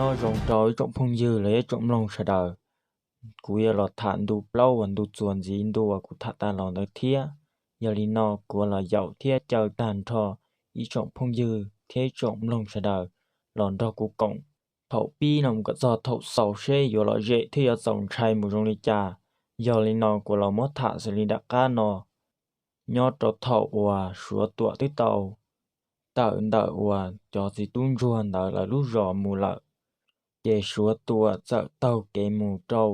Nyob zoo rau ib tsoom phooj ywg los yog ib tsoom mloog sawv daws. Kuv yuav los tham ntu plaub uas ntu txuas ntxiv ntu uas kuv tham tas los ntawd thiab. Yog li no kuv los yaum thiab caw tag nrho ib tsoom phooj ywg thiab ib tsoom mloog sawv daws los nrog kuv koom thaum pib no mus kom txog thaum xaus seb yuav lom zem thiab yuav txaus ntshai mus zoo li cas. Yog li no kuv los muab tham xws li nram qab no. Nyob rau thaum uas Suav Tuam twb tau tawm ntawm uas cov txiv tub ntsuag ntawd lawv lub zos mus lawm, ces Suav Tuam txawm taug kev mus rau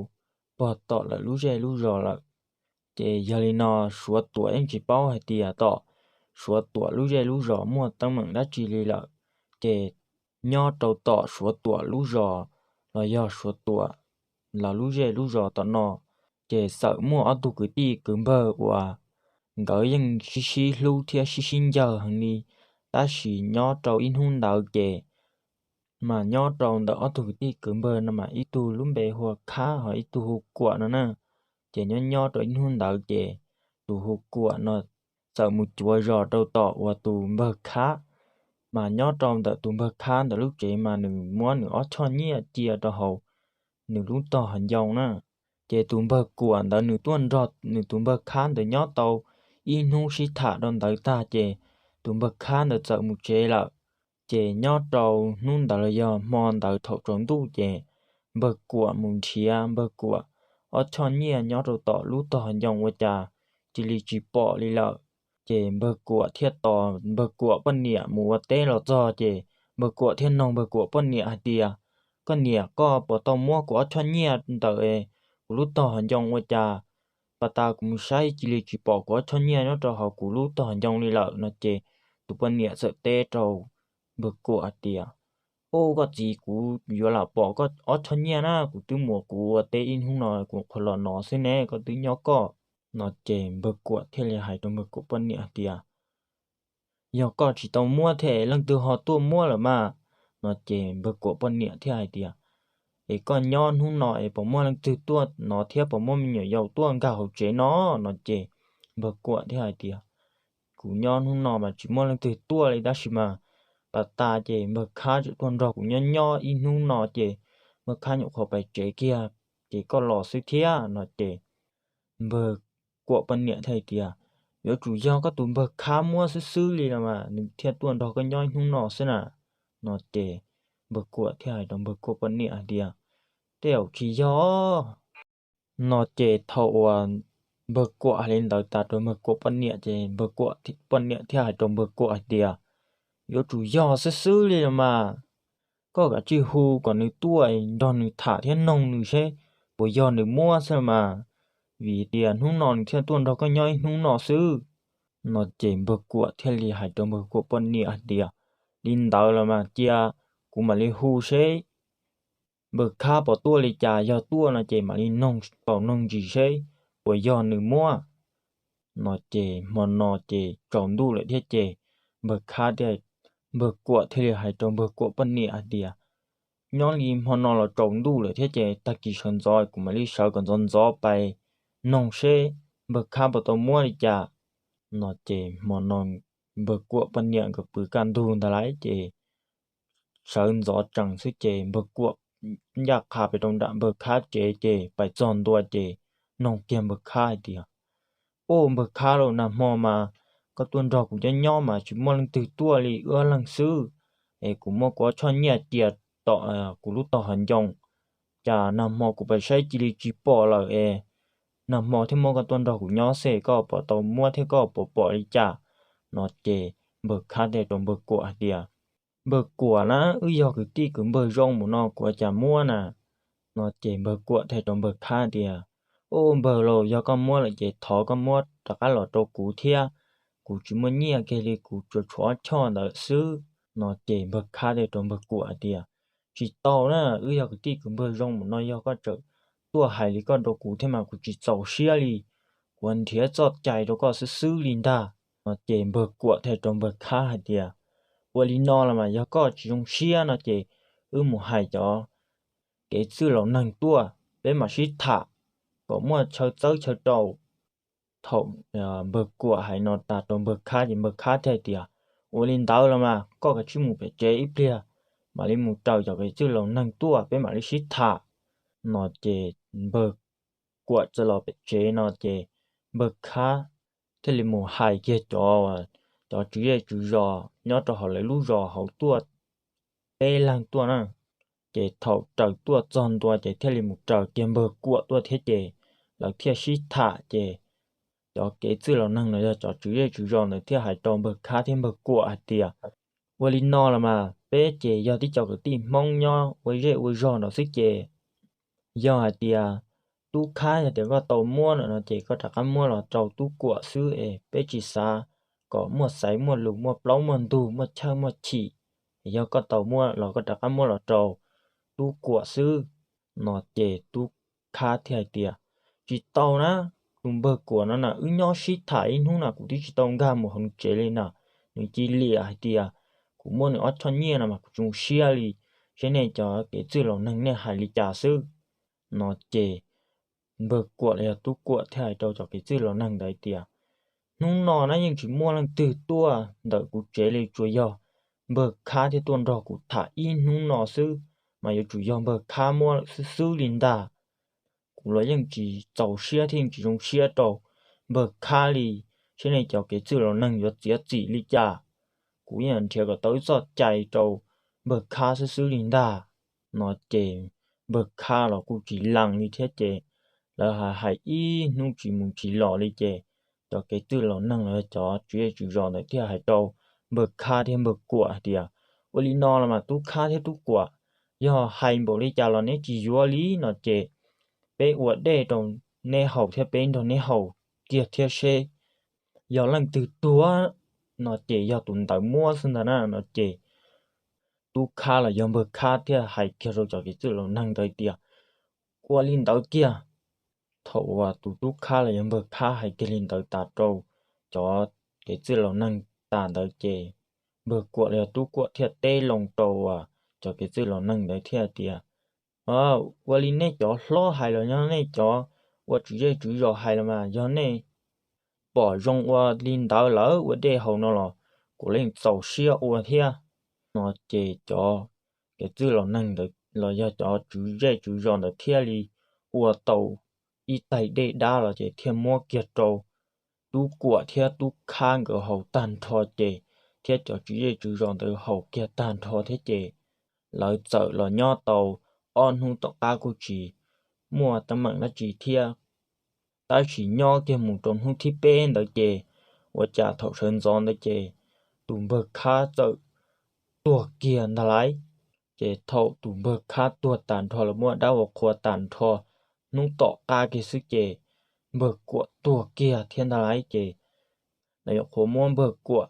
pog tom lawv lub zej lub zos lawm. Ces yog li no Suav Tuam yeej tsis paub hais tias tom Suav Tuam lub zej lub zos muaj teeb meem dab tsi li lawm. Ces nyob rau tom Suav Tuam lub zos los yog Suav Tuam lawv lub zej lub zos tom no, ces txawm muaj ob tug kwv tij kwv npawg uas nkawd yeej sib sib hlub thiab sib sib ncawg heev li. Tab sis nyob rau ib hnub ntawd ces mas nyob rau ntawm ob tug kwv tij kwv npawg no mas ib tug lub npe hu ua Khab, ho ib tug hu Kuam no na. Ces nyob nyob rau ib hnub ntawd ces tus hu Kuam no txawm mus cuav zos rau tom uas tus npawg Khab. Mas nyob rau ntawm tus npawg Khab ntawd lub tsev mas nws muab nws ob choj nyiaj cia rau hauv nws lub tog hauv ncoo na. Ces tus npawg Kuam ntawd nws tuaj nrog nws tus npawg Khab ntawd nyob tau ib hnub sib tham rau ntawd tag ces tus npawg Khab ntawd txawm mus tsev lawm. Ces nyob rau hnub ntawd los yog hmo ntawd thaum tsaus ntuj ces npawg Kuam mus nrhiav npawg Kuam ob choj nyiaj nyob rau tom lub tog hauv ncoo ua cas cia li tsis pom li lawm. Ces npawg Kuam thiaj tos npawg Kuam poj niam mus ua teb los txog ces npawg Kuam thiaj nug npawg Kuam poj niam hais tias, koj niam, koj puas tau muab kuv ob choj nyiaj ntawm kuv lub tog hauv ncoo ua cas pas tas kuv mus saib cia li tsis pom kuv ob choj nyiaj nyob rau hauv kuv lub tog hauv ncoo li lawm? No ces tus poj niam txawm teb rau npawg Kuam hais tias, ub, koj txiv, kuv yuav lam pom koj ob choj nyiaj na, kuv twb mus kuv ua teb ib hnub no kuv qhuav los no xwb ne, koj twb nyob koj. No ces npawg Kuam thiaj li hais rau npawg Kuam poj niam hais tias, yog koj tsis tau muab thiab es leej twg ho tuaj muab lawm mas? No ces npawg Kuam poj niam thiaj hais tias, es koj nyob hnub no es puas muaj leej twg tuaj no thiab puas muaj me nyuam yaus tuaj nkag hauv tsev no? No ces npawg Kuam thiaj hais tias, kuv nyob hnub no mas tsis muaj leej twg tuaj li tab sis mas pas tas ces npawg Khab tseem tuaj nrog kuv nyob nyob ib hnub no ces npawg Khab nyuam qhuav pais tsev kiag ces koj los xwb thiab. No ces npawg Kuam poj niam thiaj hais tias, yuav tsum yog koj tus npawg Khab muab xwb xwb li no mas nws thiaj tuaj nrog koj nyob ib hnub no xwb na. No ces npawg Kuam thiaj hais rau npawg Kuam poj niam hais tias, tej zaum tsis yog. No ces thaum uas npawg Kuam hais li ntawd tas rau npawg Kuam poj niam ces npawg Kuam poj niam thiaj hais rau npawg Kuam hais tias, yuav tsum yog xwb xwb li los mas, koj kav tsij hu kom nws tuaj nrog nws tham thiab noog nws seb puas yog nws muab xwb mas, vim tias hnub no nws thiaj tuaj nrog koj nyob ib hnub no xwb. No ces npawg Kuam thiaj li hais rau npawg Kuam poj niam hais tias, li ntawd los mas cia kuv mam li hu seb npawg Khab puas tuaj li cas, yog tuaj no ces mam li noog paus noog ntsis seb puas yog nws muab. No ces hmo no ces tsaus ntuj lawm thiab ces npawg Khab thiaj, npawg Kuam thiaj li hais rau npawg Kuam poj niam hais tias, nyob li hmo no los tsaus ntuj lawm thiab ces tag kis sawv ntxov kuv mam li sawv kom ntxov ntxov pais noog seb npawg Khab puas tau muab li cas. No ces hmo no npawg Kuam poj niam nkawd pw kaj ntug ntag lauj ces sawv ntxov tsees xwb ces npawg Kuam ncaj qha pem rau nram npawg Khab tsev ces pais txog ntua ces noog kiag npawg Khab hais tias, ub, npawg Khab lauj, nag hmo mas koj tuaj nrog kuv nyob nyob mas tsis muaj leej twg tuaj li, wb ob leeg xwb, es kuv muab kuv ob choj nyiaj cia tom kuv lub tog hauv ncoo, cas nag hmo kuv pais saib cia li tsis pom lawm es nag hmo thiaj muab koj tuaj nrog kuv nyob xwb, koj puas tau muab thiab koj puas pom li cas? No ces npawg Khab thiaj rau npawg Kuam hais tias, npawg Kuam na, wb yog kwv tij kwv npawg zoo mus no kuv ua cas muab na? No ces npawg Kuam thiaj rau npawg Khab tias, ub, npawg lauj, yog koj muab lawm ces thov koj muab rov qab los rau kuv thiab, kuv tsis muaj nyiaj kiag li, kuv tsuas tshuav ob choj ntawd xwb. No ces npawg Khab thiaj rau npawg Kuam hais tias, tsis tau na, wb yog kwv tij kwv npawg zoo mus no, yog koj tseem tuaj hais li koj rau kuv thiab mas kuv tsis txaus siab li, kuv nrhiav txoj cai rau koj xwb xwb li ntag. No ces npawg Kuam thiaj rau npawg Khab hais tias, ua li no los mas yog koj tsis zoo siab no ces wb mus hais cov kev txwj laus neeg tuaj, peb mam sib tham kom muaj chaw txawb chaw rau. Thaum npawg Kuam hais no tas rau npawg Khab ces npawg Khab thiaj tias, ua li ntawd los mas koj kav tsij mus pem tsev ib pliag, mam li mus raws cov kev txwj laus neeg tuaj peb mam li sib tham. No ces npawg Kuam txawm los pem tsev no ces npawg Khab thiaj li mus hais kiag cov, cov tswv zej tswv zos nyob rau hauv lawv lub zos hauv tuaj, peb leeg tuaj na. Ces thaum raws tuaj txog ntua ces thiaj li mus raws kiag npawg Kuam tuaj thiab ces lawv thiaj sib tham ces cov kev txwj laus neeg los yog cov tswv zej tswv zos ntawd thiaj hais rau npawg Khab thiab npawg Kuam hais tias, ua li no los mas peb ces yog tib co kwv tij Hmoob nyob ua zej ua zog no xwb ces yog hais tias Tub Khab yog tias koj tau muab no ces koj rov qab muab los rau Tub Kuam xwb es peb tsis xav kom muaj xaiv muaj lus muaj plaub muaj ntug muaj chawj muaj chim. Yog koj tau muab los koj rov qab muab los rau Tub Kuam xwb. No ces Tub Khab thiaj hais tias, tsis tau na, tus npawg Kuam no na wb nyob sib tham ib hnub no kuv twb tsis tau nkag mus hauv nws tsev li na. Nws cia li hais tias kuv muab nws ob choj nyiaj no mas kuv tsis zoo siab li, seb nej cov kev txwj laus neeg nej hais li cas xwb. No ces npawg Kuam los yog Tub Kuam thiaj hais rau cov kev txwj laus neeg ntawd tias, hnub no na yeej tsis muaj leej twg tuaj ntawm kuv tsev li, tsuas yog npawg Khab thiaj tuaj nrog kuv tham ib hnub no xwb, mas yuav tsum yog npawg Khab muab lawm xwb xwb li ntag. Kuv los yeej tsis txaus siab thiab yeej tsis zoo siab rau npawg Khab li, seb nej cov kev txwj laus neeg yuav txiav txim li cas. Kuv yeej nrhiav kom tau ib txoj cai rau npawg Khab xwb xwb li ntag. No ces npawg Khab los kuj tsis lees li thiab ces lawv hais hais ib hnub tsis mus tsis los li ces cov kev txwj laus neeg los yog cov tswv zej tswv zos ntawd thiaj hais rau npawg Khab thiab npawg Kuam hais tias, ua li no los mas Tub Khab thiab Tub Kuam, yog hais npaum li cas los neb tsis yuav li no ces peb ua dej rau neb haus thiab peb nrog neb haus kiag thiab seb yog leej twg tuag no ces yog tus ntawd muab xwb ntag na. No ces Tub Khab los yog npawg Khab thiaj hais kiag rau cov kev txwj laus neeg ntawd tias, ua li ntawd kiag. Thaum uas tus Tub Khab los yog npawg Khab hais kiag li ntawd tas rau cov kev txwj laus neeg tas ntawd ces npawg Kuam los yog Tub Kuam thiaj teb loo rau cov kev txwj laus neeg ntawd thiaj tias, ua li nej cov hlob hais los yog nej cov ua tswv zej tswv zos hais los mas yog nej pom zoo ua li ntawd lawm ua dej haus no los kuv yeej txaus siab ua thiab. No ces cov kev txwj laus neeg ntawd los yog cov tswv zej tswv zos ntawd thiaj li ua tau ib taig dej dab los ces thiaj muab kiag rau Tub Kuam thiab Tub Khab nkawd haus tag nrho ces, thiab cov tswv zej tswv zos ntawd haus kiag tag nrho thiab ces lawv txawm los nyob tau ob hnub tom qab kuj tsis muaj teeb meem dab tsi thiab. Tab sis nyob kiag mus rau hnub thib peb ntawd ces ua cas thaum sawv ntxov ntawd ces tus npawg Khab txawm tuag kiag ntag lauj. Ces thaum tus npawg Khab tuag tas nrho lawv muab dab ua qhua tas nrho, hnub tom qab kiag xwb ces npawg Kuam tuag kiag thiab ntag lauj. Ces lawv nyuam qhuav muab npawg Kuam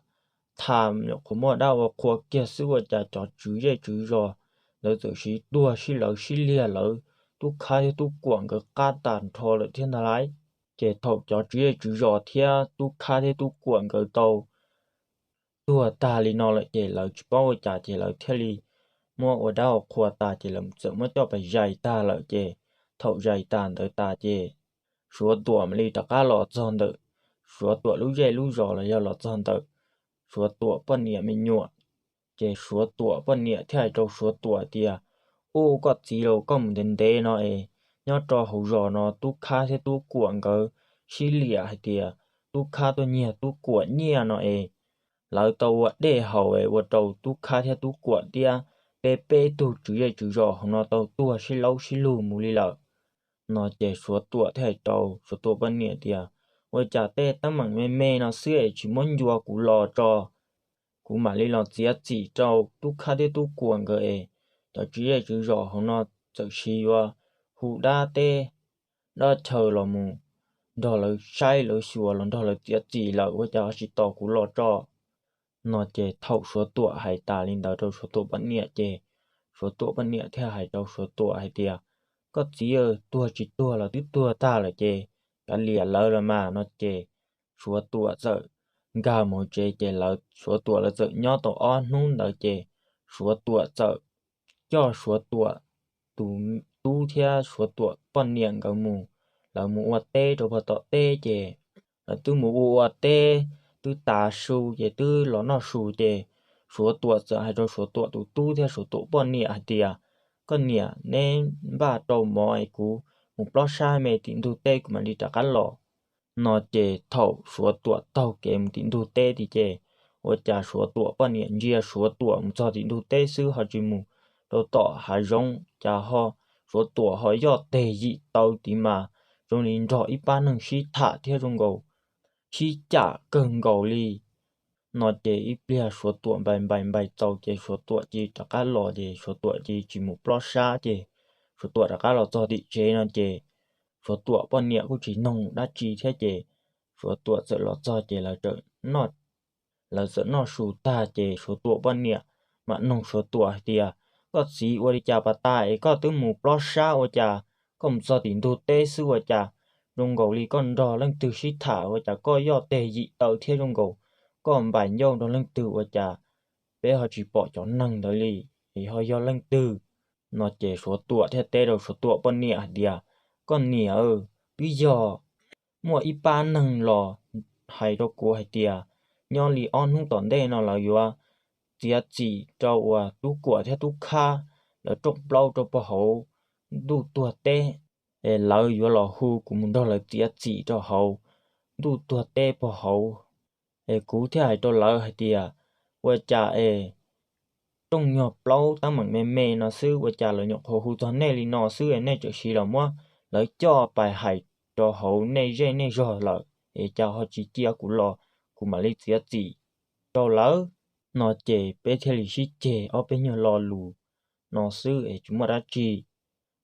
tha, nyuam qhuav muab dab ua qhua kiag xwb ua cas cov tswv zej tswv zos ntawd txawm sib tuag sib lawv sib liag lawv Tub Khab thiab Tub Kuam nkawd qab tag nrho lawm thiab ntag lauj. Ces thaum cov tswv zej tswv zos thiab Tub Khab thiab Tub Kuam nkawd tau tuag tag li no lawm ces lawv tsis paub ua cas ces lawv thiaj li muab ua dab ua qhua tas ces lawv txawm muab coj pas zais tag lawm ces thaum zais tas ntawd tas ces Suav Tuam mam li rov qab los txog ntawm Suav Tuam lub zej lub zos los yog los txog ntawm Suav Tuam poj niam me nyuam. Ces Suav Tuam poj niam thiaj hais rau Suav Tuam tias, ub, koj txiv lauj, koj mus ntev ntev no es nyob rau hauv zos no Tub Khab thiab Tub Kuam nkawd sib liam hais tias Tub Khab tuaj nyiag Tub Kuam nyiaj no es lawv tau ua dej haus es ua rau Tub Khab thiab Tub Kuam thiab peb peb tug tswv zej tswv zos hauv no tau tuag sib laub sib lug mus li lawm. No ces Suav Tuam thiaj hais rau Suav Tuam poj niam tias, ua cas tej teeb meem me me no xwb es tsis muab ncua kuv los tso, kuv mam li los txiav txim rau Tub Khab thiab Tub Kuam nkawd es cov tswv zej tswv zos hauv no txawm siv yuav hu dab teb dab chaw los mus nrog lawv saib lawv xyuas los nrog lawv txiav txim lawm, ua cas ho tsis tos kuv los tso. No ces thaum Suav Tuam hais tas li ntawd rau Suav Tuam poj niam ces Suav Tuam poj niam thiaj hais rau Suav Tuam hais tias, koj txiv, tuag tsis tuag los twb tuag tag lawm ces kav liam lawv los mas. No ces Suav Tuam txawm nkag mus tsev ces lawv Suav Tuam lawv txawm nyob tau ob hnub ntawd ces Suav Tuam txawm coj Suav Tuam tus tub thiab Suav Tuam poj niam nkawd mus, lawv mus ua teb rau pem tom teb ces lawv twb mus ua ua teb twb tas su ces twb los noj su ces Suav Tuam txawm hais rau Suav Tuam tus tub thiab Suav Tuam poj niam hais tias, koj niam, neb npaj rau mov es kuv mus plob sab me tim ntug teb kuv mam li rov qab los. No ces thaum Suav Tuam taug kev mus tim ntug teb tid ces ua cas Suav Tuam poj niam ntsia Suav Tuam mus txog tim ntug teb xwb ho tsis mus rau tom hav zoov, cas ho Suav Tuam ho yoj teg yim taw tid mas zoo li nrog ib pab neeg sib tham thiab zoo nkaus sib cam kawg nkaus li. No ces ib pliag Suav Tuam npais npais npais txaus ces Suav Tuam cia li rov qab los ces Suav Tuam cia li tsis mus plob sab ces Suav Tuam rov qab los txog tim tsev no ces Suav Tuam poj niam kuj tsis noog dab tsi thiab ces Suav Tuam txawm los txog ces lawv txawm noj su tag ces Suav Tuam poj niam mam noog Suav Tuam hais tias, koj txiv, ua li cas pas tas es koj twb mus plob sab ua cas koj mus txog tim ntug teb xwb ua cas zoo nkaus li koj nrog leej twg sib tham ua cas koj yoj teg yim taw thiab zoo nkaus koj npais ncauj nrog leej twg ua cas peb ho tsis pom cov neeg ntawd li, es ho yog leej twg? No ces Suav Tuam thiaj teb rau Suav Tuam poj niam hais tias, koj niam, twb yog muaj ib pab neeg los hais rau kuv hais tias nyob li ob hnub tom ntej no lawv yuav txiav txim rau uas Tub Kuam thiab Tub Khab lawv rooj plaub rau puag hauv ntuj tuag teb, es lawv yuav los hu kuv mus nrog lawv txiav txim rau hauv ntuj tuag teb puag hauv. Es kuv thiaj hais rau lawv hais tias, ua cas es rooj nyuag plaub teeb meem me me no xwb ua cas lawv nyuam qhuav hu txog nej li no xwb es nej txawm siv los muab lawv coj pais hais rau hauv nej zej nej zog lawm es cas ho tsis cia kuv los kuv mam li txiav txim rau lawv? No ces peb thiaj li sib ceg ob peb nyuag lo lus no xwb es tsis muaj dab tsi.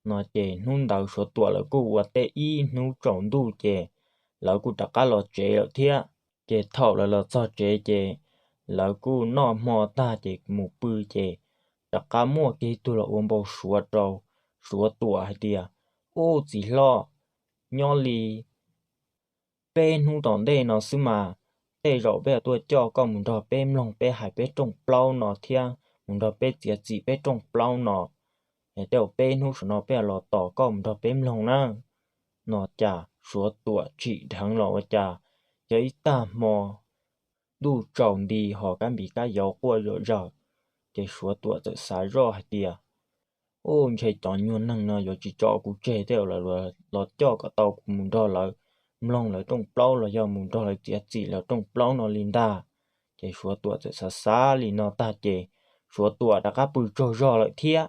No ces hnub ntawd Suav Tuam lawv kuj ua teb ib hnub tsaus ntuj ces lawv kuj rov qab los tsev lawm thiab. Ces thaum lawv los txog tsev ces lawv kuj noj hmo tag ces mus pw ces rov qab muaj kiag ib tug los ua npau suav rau Suav Tuam hais tias, ub, txiv hlob, nyob li peb hnub tom ntej no xwb mas tej zaum peb yuav tuaj coj koj mus nrog peb mloog peb hais peb rooj plaub no thiab mus nrog peb txiav txim peb rooj plaub no. Tej zaum peb hnub saum no peb yuav los tos koj mus nrog peb mloog na. No cas Suav Tuam tsim dheev los ua cas yog ib tag hmo ntuj tsaus nti ho kab npis kab yauv quaj zom zaws. Ces Suav Tuam txawm xav zoj hais tias, ub, ntshe cov nyuag neeg no yuav tsis tso kuv tseg, tej zaum lawv los coj kom tau kuv mus nrog lawv mloog lawv rooj plaub los yog mus nrog lawv txiav txim lawv rooj plaub no li ntag. Ces Suav Tuam txawm xav xav li no tag ces Suav Tuam rov qab pw tsaug zog lawm thiab.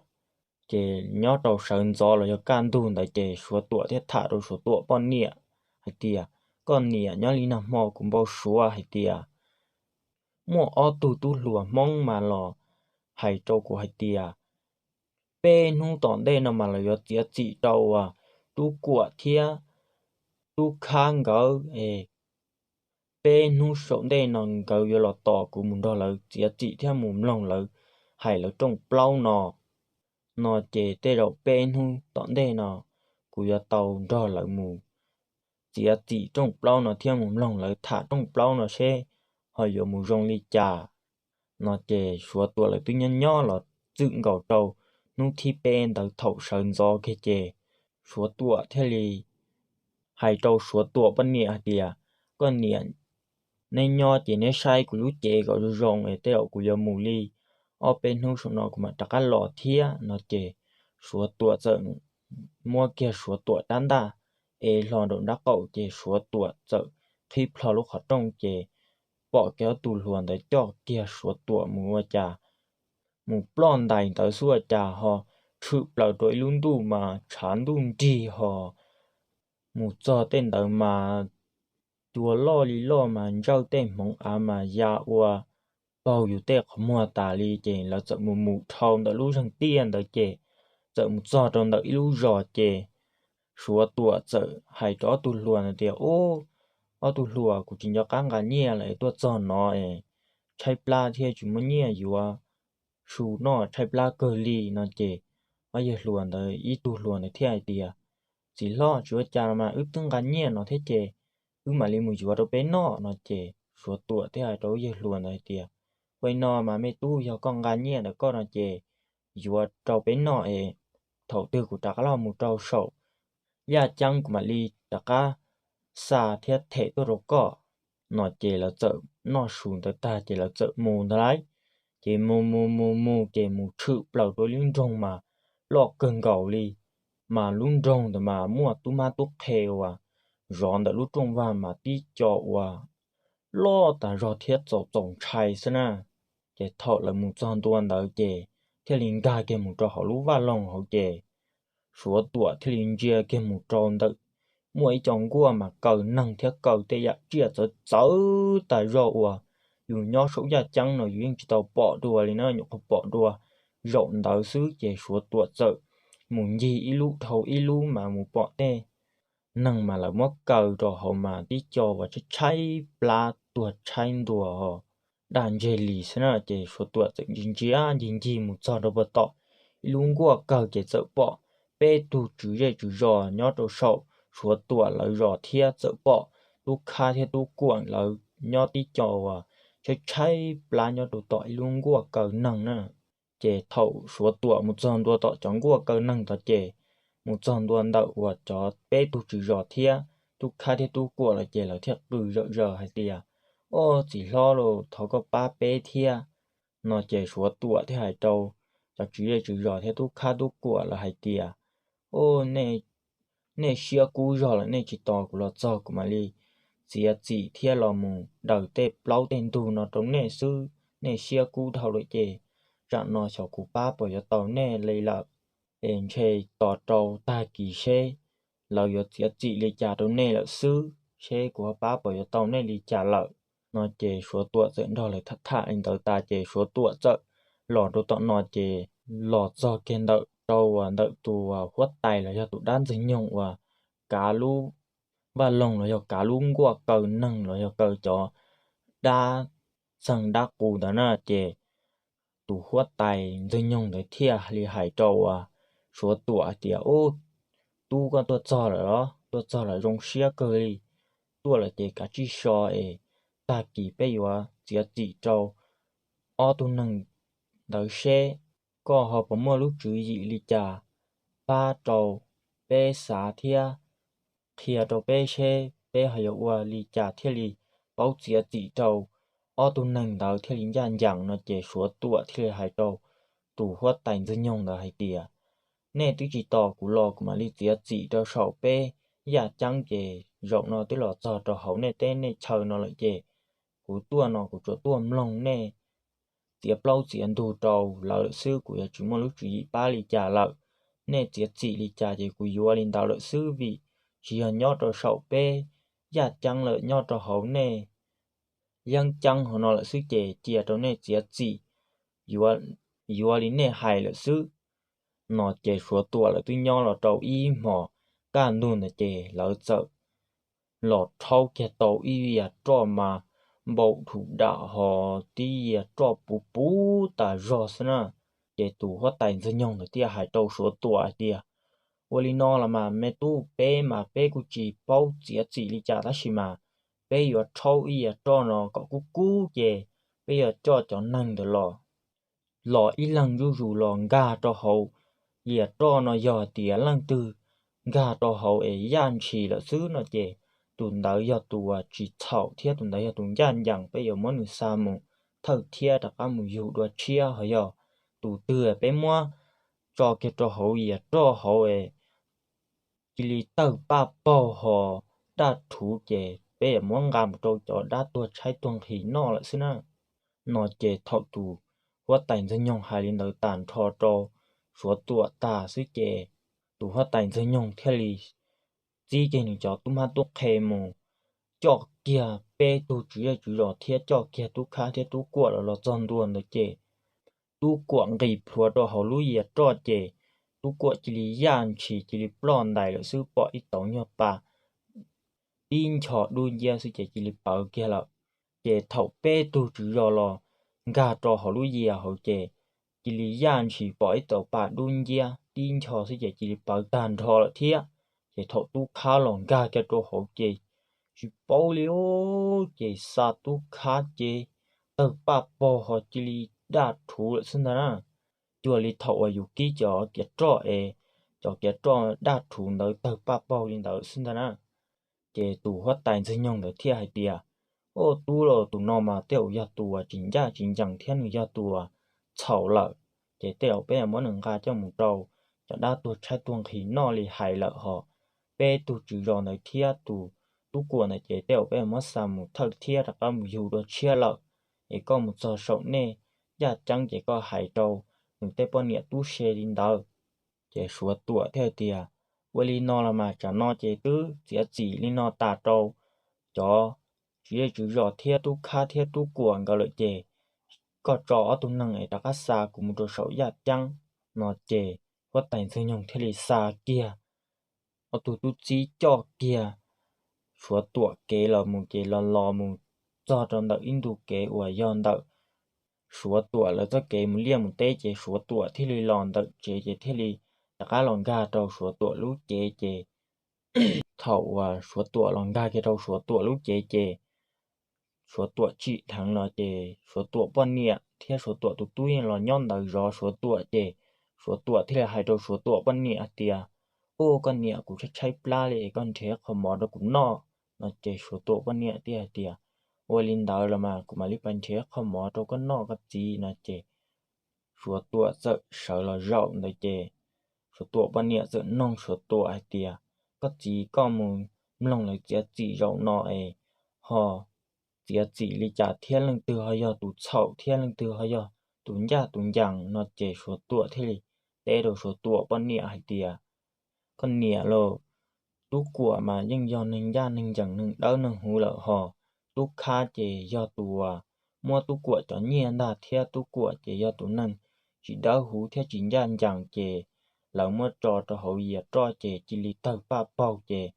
Ces nyob rau sawv ntxov los yog kaj ntug ntawd ces Suav Tuam thiaj tham rau Suav Tuam poj niam hais tias, koj niam, nyob li nag hmo kuv npau suav hais tias muaj ob tug tub hluas Hmoob mas los hais rau kuv hais tias peb hnub tom ntej no mas lawv yuav txiav txim rau uas Tub Kuam thiab Tub Khab nkawd es peb hnub saum ntej no nkawd yuav los tos kuv mus nrog lawv txiav txim thiab mus mloog lawv hais lawv rooj plaub no. No ces tej zaum peb hnub tom ntej no kuv yuav tau nrog lawv mus txiav txim rooj plaub no thiab mus mloog lawv tham rooj plaub no seb ho yuav mus zoo li cas. No ces Suav Tuam lawv twb nyob nyob los txwm nkaus rau hnub thib peb ntawd thaum sawv ntxov kiag ces Suav Tuam thiaj li hais rau Suav Tuam poj niam hais tias, koj niam, neb nyob ces neb saib kuv lub cev kom zoo zoo es tej zaum kuv yuav mus li ob peb hnub saum no kuv mam rov qab los thiab. No ces Suav Tuam txawm muab kiag Suav Tuam rab ntaj ev hlo nraum nraub qaum ces Suav Tuam txawm qhib plho lub qhov rooj ces pom kiag ob tug hluas ntawd coj kiag Suav Tuam mus ua cas mus ploj ntais ntawd xwb ua cas ho tshwm plaws rau ib lub ntuj mas tshav ntuj nrig ho mus txog tej ntawd mas cua loj li loj mas ntsawj tej hmoov av mas ya ua paug yus tej qhov muag tas li ces lawv txawm mus mus dhau ntawm lub zeeg tiaj ntawd ces txawm mus txog rau ntawm ib lub zos ces Suav Tuam txawm hais rau ob tug hluas ntawd tias, ub, ob tug hluas, kuv tsis nco qab nqa nyiaj lawm es tuaj txog no es tshaib plab thiab tsis muaj nyiaj yuav su noj, tshaib plab kawg li. No ces ob yawg hluas ntawd ib tug hluas ntawd thiaj hais tias, txiv hlob, tsis ua cas los mas wb twb nqa nyiaj no thiab ces wb mam li mus yuav rau peb noj. No ces Suav Tuam thiaj hais rau yawg hluas ntawd hais tias, ua li no mas me tub, yog koj nqa nyiaj ntawm koj no ces yuav rau peb noj es thaum twg kuv rov qab los mus rau saum yaj ceeb kuv mam li rov qab xa thiab them tuaj rau koj. No ces lawv txawm noj su ntawd tag ces lawv txawm mus ntag lauj. Ces mus mus mus mus ces mus tshwm plaws rau lub nroog mas loj kawg nkaus li, mas lub nroog ntawd mas muaj tub mab tub qhe uas zov ntawm lub rooj vag mas tib co uas loj tas zog thiab txaus txaus ntshai xwb na. Ces thaum lawv mus txog ntua ntawd ces thiaj li nkag kiag mus rau hauv lub vaj loog hauv ces Suav Tuam thiaj li ntsia kiag mus rau ntawm muaj ib co nkuaj mas kaw neeg thiab kaw tej yam tsiaj txawv txawv tas zog uas yus nyob saum yaj ceeb no yus yeej tsis tau pom dua li na, nyuam qhuav pom dua zaum ntawd xwb. Ces Suav Tuam txawm mus ncig ib lub dhau ib lub mas mus pom tej neeg mas lawv muab kaw rau hauv mas tib co uas tshaib tshaib plab tuag tshaib ntua ho daj ntseg li xwb na. Ces Suav Tuam txawm ncig ncig ncig ncig mus txog rau puag tom ib lub nkuaj kawg ces txawm pom peb tug tswv zej tswv zos nyob rau saum Suav Tuam lawv zos thiab txawm pom Tub Khab thiab Tub Kuam lawv nyob tib co uas tshaib tshaib plab nyob rau tom ib lub nkuaj kaw neeg na. Ces thaum Suav Tuam mus txog ntua tom cov nkuaj kaw neeg tod ces mus txog ntua ntawm uas cov peb tug tswv zos thiab Tub Khab thiab Tub Kuam lawm ces lawv thiaj qw zom zaws hais tias, Au, txiv hlob lauj, thov koj pab peb thiab. No ces Suav Tuam thiaj hais rau cov tswv zej tswv zos thiab Tub Khab Tub Kuam lawv hais tias, Au, nej siab kub zog lawm, nej tsis tos kuv los txog kuv mam li txiav txim thiab los mus daws tej plaub tej ntug no rau nej xwb, nej siab kub dhau lawm ces tsam no xyov kuv pab puas yuav tau nej li lawm. Es ntshe tos rau tag kis seb lawv yuav txiav txim li cas rau nej lawm xwb, seb kuv pab puas yuav tau nej li cas lawm. No ces Suav Tuam txawm nrog lawv tham tham li ntawd tas ces Suav Tuam txawm los rau tom no ces los txog kiag ntawm rau ntawm tus huab tais los yog tus dab ntxwg nyoog uas kav lub vaj loog los yog kav lub nkuaj kaw neeg los yog kaw cov dab txeeg dab qus ntawd na. Ces tus huab tais ntxwg nyoog ntawd thiaj li hais rau uas Suav Tuam hais tias, Ub, tub, koj tuaj txog lawm los? Tuaj txog lawm zoo siab kawg li. Tuaj lawm ces kav tsij so es tag kis peb yuav txiav txim rau ob tug neeg ntawd seb koj ho puas muaj lub tswv yim li cas pab rau peb xav thiab qhia rau peb seb peb ho yuav ua li cas thiaj li paub txiav txim rau ob tug neeg ntawd thiaj li ncaj ncees. No ces Suav Tuam thiaj li hais rau tus huab tais ntxwg nyoog ntawd hais tias, Nej twb tsis tos kuv los kuv mam li txiav txim rau saum peb yaj ceeb ces zaum no twb los txog rau hauv nej teb nej chaw no lawm ces kuv tuaj no kuv tsuas tuaj mloog nej txiav plaub txiav ntug rau lawv lawm xwb, kuv yuav tsis muaj lub tswv yim pab li cas lawm. Nej txiav txim li cas ces kuv yuav li ntawd lawm xwb, vim tsis yog nyob rau saum peb yaj ceeb lawm, nyob rau hauv nej yeeb ceeb hauv no lawm xwb ces cia rau nej txiav txim, yuav li nej hais lawm xwb. No ces Suav Tuam lawv twb nyob los rau ib hmos kaj ntug ntawd ces lawv txawm los rhaub kiag tau ib yias roj mas npau dhuj dam ho tib yias roj puv puv tas zog xwb na. Ces tus huab tais ntxwg nyoog ntawd thiaj hais rau Suav Tuam hais tias, Ua li no los mas me tub, peb mas peb kuj tsis paub txiav txim li cas tab sis mas peb yuav rhaub ib yias roj no kom kub kub ces peb yuav coj cov neeg ntawd los, los ib leeg zuj zus los nkag rau hauv yias roj no. Yog hais tias leej twg nkag rau hauv es yaj ntshis lawm xwb no ces tus ntawd yog tus uas tsis txhaum thiab tus ntawd yog tus ncaj ncees, peb yuav muab nws xa mus thawj thiab rov qab mus yug dua tshiab. Ho yog tus twg peb muab tso kiag rau hauv yias roj hauv es cia li tawg paj paug ho daj rhuv ces peb yuav muab nqa mus rau cov dab tuag tshaib tuag nqhis noj lawm xwb na. No ces thaum tus huab tais ntxwg nyoog hais li ntawd tag nrho rau Suav Tuam tag xwb ces tus huab tais ntxwg nyoog thiaj li txib kiag nws cov tub mab tub qhe mus coj kiag peb tug tswv zej tswv zos thiab coj kiag Tub Khab thiab Tub Kuam los los txog ntua ntawd ces Tub Kuam nqis plhuav rau hauv lub yias roj ces Tub Kuam cia li yaj ntshis cia li ploj ntais lawm xwb, pom ib tauv nyuag pa tib ncho dub nciab xwb ces cia li pawv kiag lawm. Ces thaum peb tug tswv zos los nkag rau hauv lub yias hauv ces cia li yaj ntshis pom ib tauv pa dub nciab tib ncho xwb ces cia li pawv tag nrho lawm thiab. Ces thaum Tub Khab los nkag kiag rau hauv ces tsis paub li, ces xa Tub Khab ces tawg paj paug ho cia li daj rhuv lawm xwb ntag na. Cuag li thaum uas yus kib cov kiav roj es cov kiav roj daj rhuv ntawd tawg paj paug li ntawd xwb ntag na. Ces tus huab tais ntxwg nyoog ntawd thiaj hais tias, Ua tub los tus no mas tej zaum yog tus uas tsis ncaj tsis ncees thiab nws yog tus uas txhaum lawm, ces tej zaum peb muab nws nqa coj mus rau cov dab tuag tshaib tuag nqhis noj li hais lawm hos. Peb tug tswv zos ntawd thiab tus tub kuam ntawd ces tej zaum peb muab xa mus thawj thiab rov qab mus yug dua tshiab lawm. Es koj mus txog saum nej yaj ceeb ces koj hais rau nws tej poj niam tub se li ntawd. Ces Suav Tuam thiaj tias, ua li no los mas tsam no ces twb txiav txim li no tas rau cov tswv zej tswv zos thiab tub khab thiab tub kuam nkawd lawm ces koj tso ob tug neeg es rov qab xa kuv mus rau saum yaj ceeb. No ces huab tais Ntxwg Nyoog thiaj li xa kiag ob tug tub txib coj kiag Suav Tuam kev los mus ces los los mus txog rau ntawm ib ntu kev uas yog ntawm Suav Tuam lawv txoj kev mus liaj mus teb ces Suav Tuam thiaj li los ntawm tsev ces thiaj li rov qab los nkag rau Suav Tuam lub cev ces thaum uas Suav Tuam los nkag kiag rau Suav Tuam lub cev ces Suav Tuam tsim dheev los ces Suav Tuam poj niam thiab Suav Tuam tus tub yeej los nyob ntawd zov Suav Tuam ces Suav Tuam thiaj li hais rau Suav Tuam poj niam hais tias, ub, koj niam, kuv tshaib tshaib plab li es koj nrhiav qho mov rau kuv noj. No ces Suav Tuam poj niam thiaj hais tias, ua li ntawd los mas kuv mam li pais nrhiav qho mov rau koj noj koj txiv. No ces Suav Tuam txawm sawv los zaum ntawd ces Suav Tuam poj niam txawm noog Suav Tuam hais tias, koj txiv, koj mus mloog lawv txiav txim zaum no es ho txiav txim li cas thiab leej twg ho yog tus txhaum thiab leej twg ho yog tus ncaj tus ncees? No ces Suav Tuam thiaj li teb rau Suav Tuam poj niam hais tias, koj niam lauj, tub kuam mas yeej yog neeg ncaj neeg ncees neeg dawb neeg huv lawm hos, tub khab ces yog tus uas muab tub kuam cov nyiaj ntag thiab tub kuam ces yog tus neeg tsis dawb huv thiab tsis ncaj ncees ces lawv muab tso rau hauv yias roj ces cia li tawg paj paug ces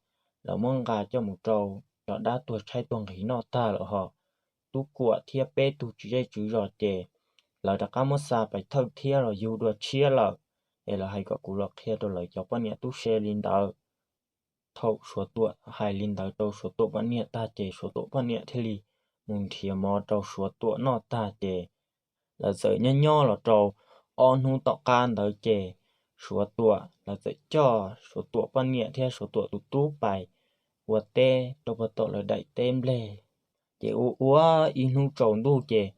lawv muab nqa coj mus rau cov dab tuag tshaib tuag nqhis noj tag lawm hos. Tub kuam thiab peb tug tswv zej tswv zos ces lawv rov qab muab xa pais thawj thiab los yug dua tshiab lawm. Es lawv hais kom kuv los qhia rau lawv cov poj niam tub se li ntawd. Thaum Suav Tuam hais li ntawd rau Suav Tuam poj niam tag ces Suav Tuam poj niam thiaj li mus nrhiav mov rau Suav Tuam noj tag ces lawv txawm nyob nyob los rau ob hnub tom qab ntawd ces Suav Tuam, lawv txawm coj Suav Tuam poj niam thiab Suav Tuam tus tub pais ua teb rau puag tom lawv daim teb nplej. Ces ua ua ib hnub tsaus ntuj ces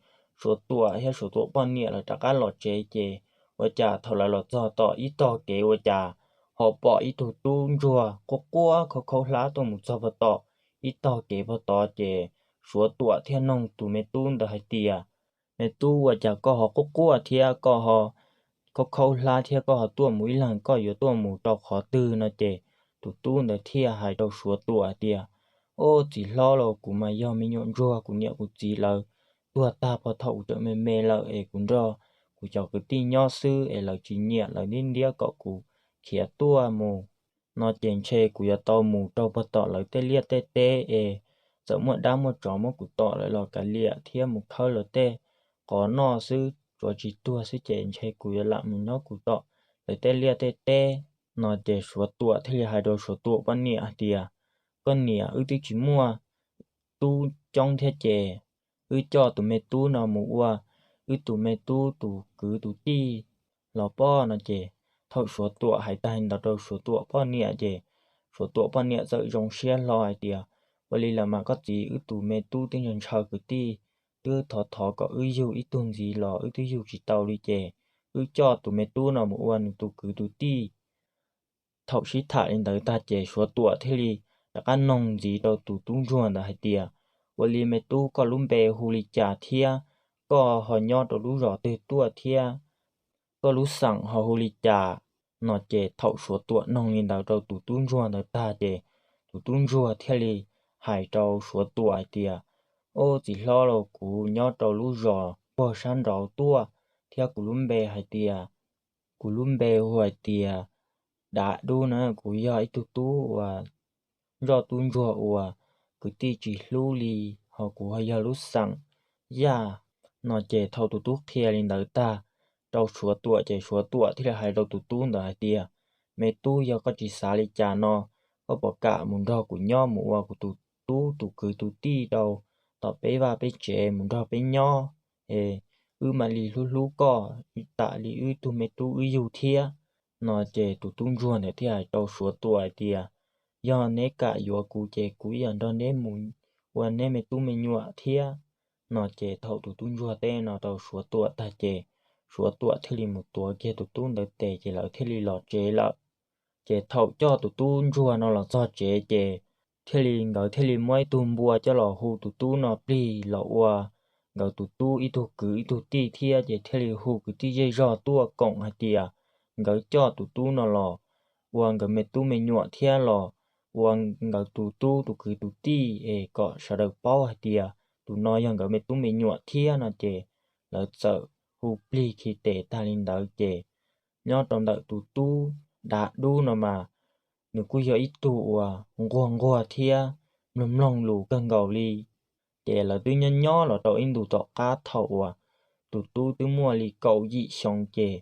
Suav Tuam thiab Suav Tuam poj niam lawv rov qab los tsev ces ua cas thaum lawv los txog tom ib tog kev ua cas ho pom ib tug tub ntsuag quaj quaj khaub khaub hlab tuaj mus txog puag tom ib tog kev puag tod ces Suav Tuam thiaj noog tus me tub ntawd hais tias, me tub, ua cas koj ho quaj quaj thiab koj ho khaub khaub hlab thiab koj ho tuaj mus ib leeg, koj yuav tuaj mus rau qhov twg? No ces tus tub ntawd thiaj hais rau Suav Tuam hais tias, ob, txiv hlob lauj, kuv mas yog me nyuam ntsuag, kuv niam kuv txiv lawv tuag tag puag thaum kuv tseem me me lawm es kuv nrog kuv cov kwv tij nyob xwb es lawv tsis nyiam, lawv ntiab ntiab kom kuv khiav tuaj mus. No ces ntshe kuv yuav tau mus rau puag tom lawv tej liaj tej teb es txawm muaj dab muaj tsov muab kuv tom lawv los kav liam thiab mus khawb lawv tej qos noj xwb, tsuav tsis tuag xwb ces ntshe kuv yuav lam mus nyob kuv tom lawv tej liaj tej teb. No ces Suav Tuam thiaj li hais rau Suav Tuam poj niam hais tias, koj niam, wb twb tsis muaj tub coob thiab ces wb coj tus me tub no mus ua wb tus me tub tus kwv tus tij los pob. No ces thaum Suav Tuam hais tag li ntawd rau Suav Tuam poj niam ces Suav Tuam poj niam txawm zoo siab hlo hais tias, ua li los mas koj txiv, wb tus me tub twb ntshaw ntshaw kwv tij, twb thov thov kom wb yug ib tug ntxiv los wb twb yug tsis tau li ces wb coj tus me tub no mus ua nws tus kwv tus tij. Thaum sib tham li ntawd tag ces Suav Tuam thiaj li rov qab noog ntxiv rau tus tub ntsuag ntawd hais tias, ua li me tub, koj lub npe hu li cas thiab koj ho nyob rau lub zos twg tuaj thiab koj lub xeem ho hu li cas? No ces thaum Suav Tuam noog li ntawd rau tus tub ntsuag ntawd tag ces tus tub ntsuag thiaj li hais rau Suav Tuam hais tias, ob, txiv hlob lauj, kuv nyob rau lub zos puag sab nraud tuaj thiab kuv lub npe hais tias, kuv lub npe hu hais tias Dav Dub na, kuv yog ib tug tub uas zoj tub ntsuag uas kwv tij tsis hlub li, ho kuv ho yog lub xeem Yaj. No ces thaum tus tub qhia li ntawd tag rau Suav Tuam ces Suav Tuam thiaj li hais rau tus tub ntawd hais tias, me tub, yog koj tsis xav li cas no, koj puas kam mus nrog kuv nyob mus ua kuv tus tub tus kwv tus tij rau tom peb vaj peb tsev mus nrog peb nyob es wb mam li hlub hlub koj tam li wb tug me tub wb yug thiab. No ces tus tub ntsuag ntawd thiaj hais rau Suav Tuam hais tias, yog neb kam yuav kuv ces kuv ib yam nrog neb mus ua neb me tub me nyuam thiab. No ces thaum tus tub ntsuag teb no rau Suav Tuam tag ces Suav Tuam thiaj li mus tuav kiag tus tub ntawd tes ces lawv thiaj li los tsev lawm. Ces thaum coj tus tub ntsuag no los txog tsev ces thiaj li nkawd thiaj li muab ib tug npua coj los hu tus tub no plig los ua nkawd tus tub ib tug kwv ib tug tij thiab, ces thiaj li hu kwv tij zej zog tuaj koom hais tias nkawd coj tus tub no los ua nkawd me tub me nyuam thiab los ua nkawd tus tub tus kwv tus tij es kom sawv daws paub hais tias tus no yog nkawd me tub me nyuam thiab no ces lawv txawm hu plig khi tes tag li ntawd ces nyob rau ntawm tus tub dav dub no mas nws kuj yog ib tug uas nquag nquag thiab mloog mloog lus kawg nkaus li. Ces lawv twb nyob nyob los rau ib ntus tom qab thaum uas tus tub twb muaj li kaum yim xyoo ces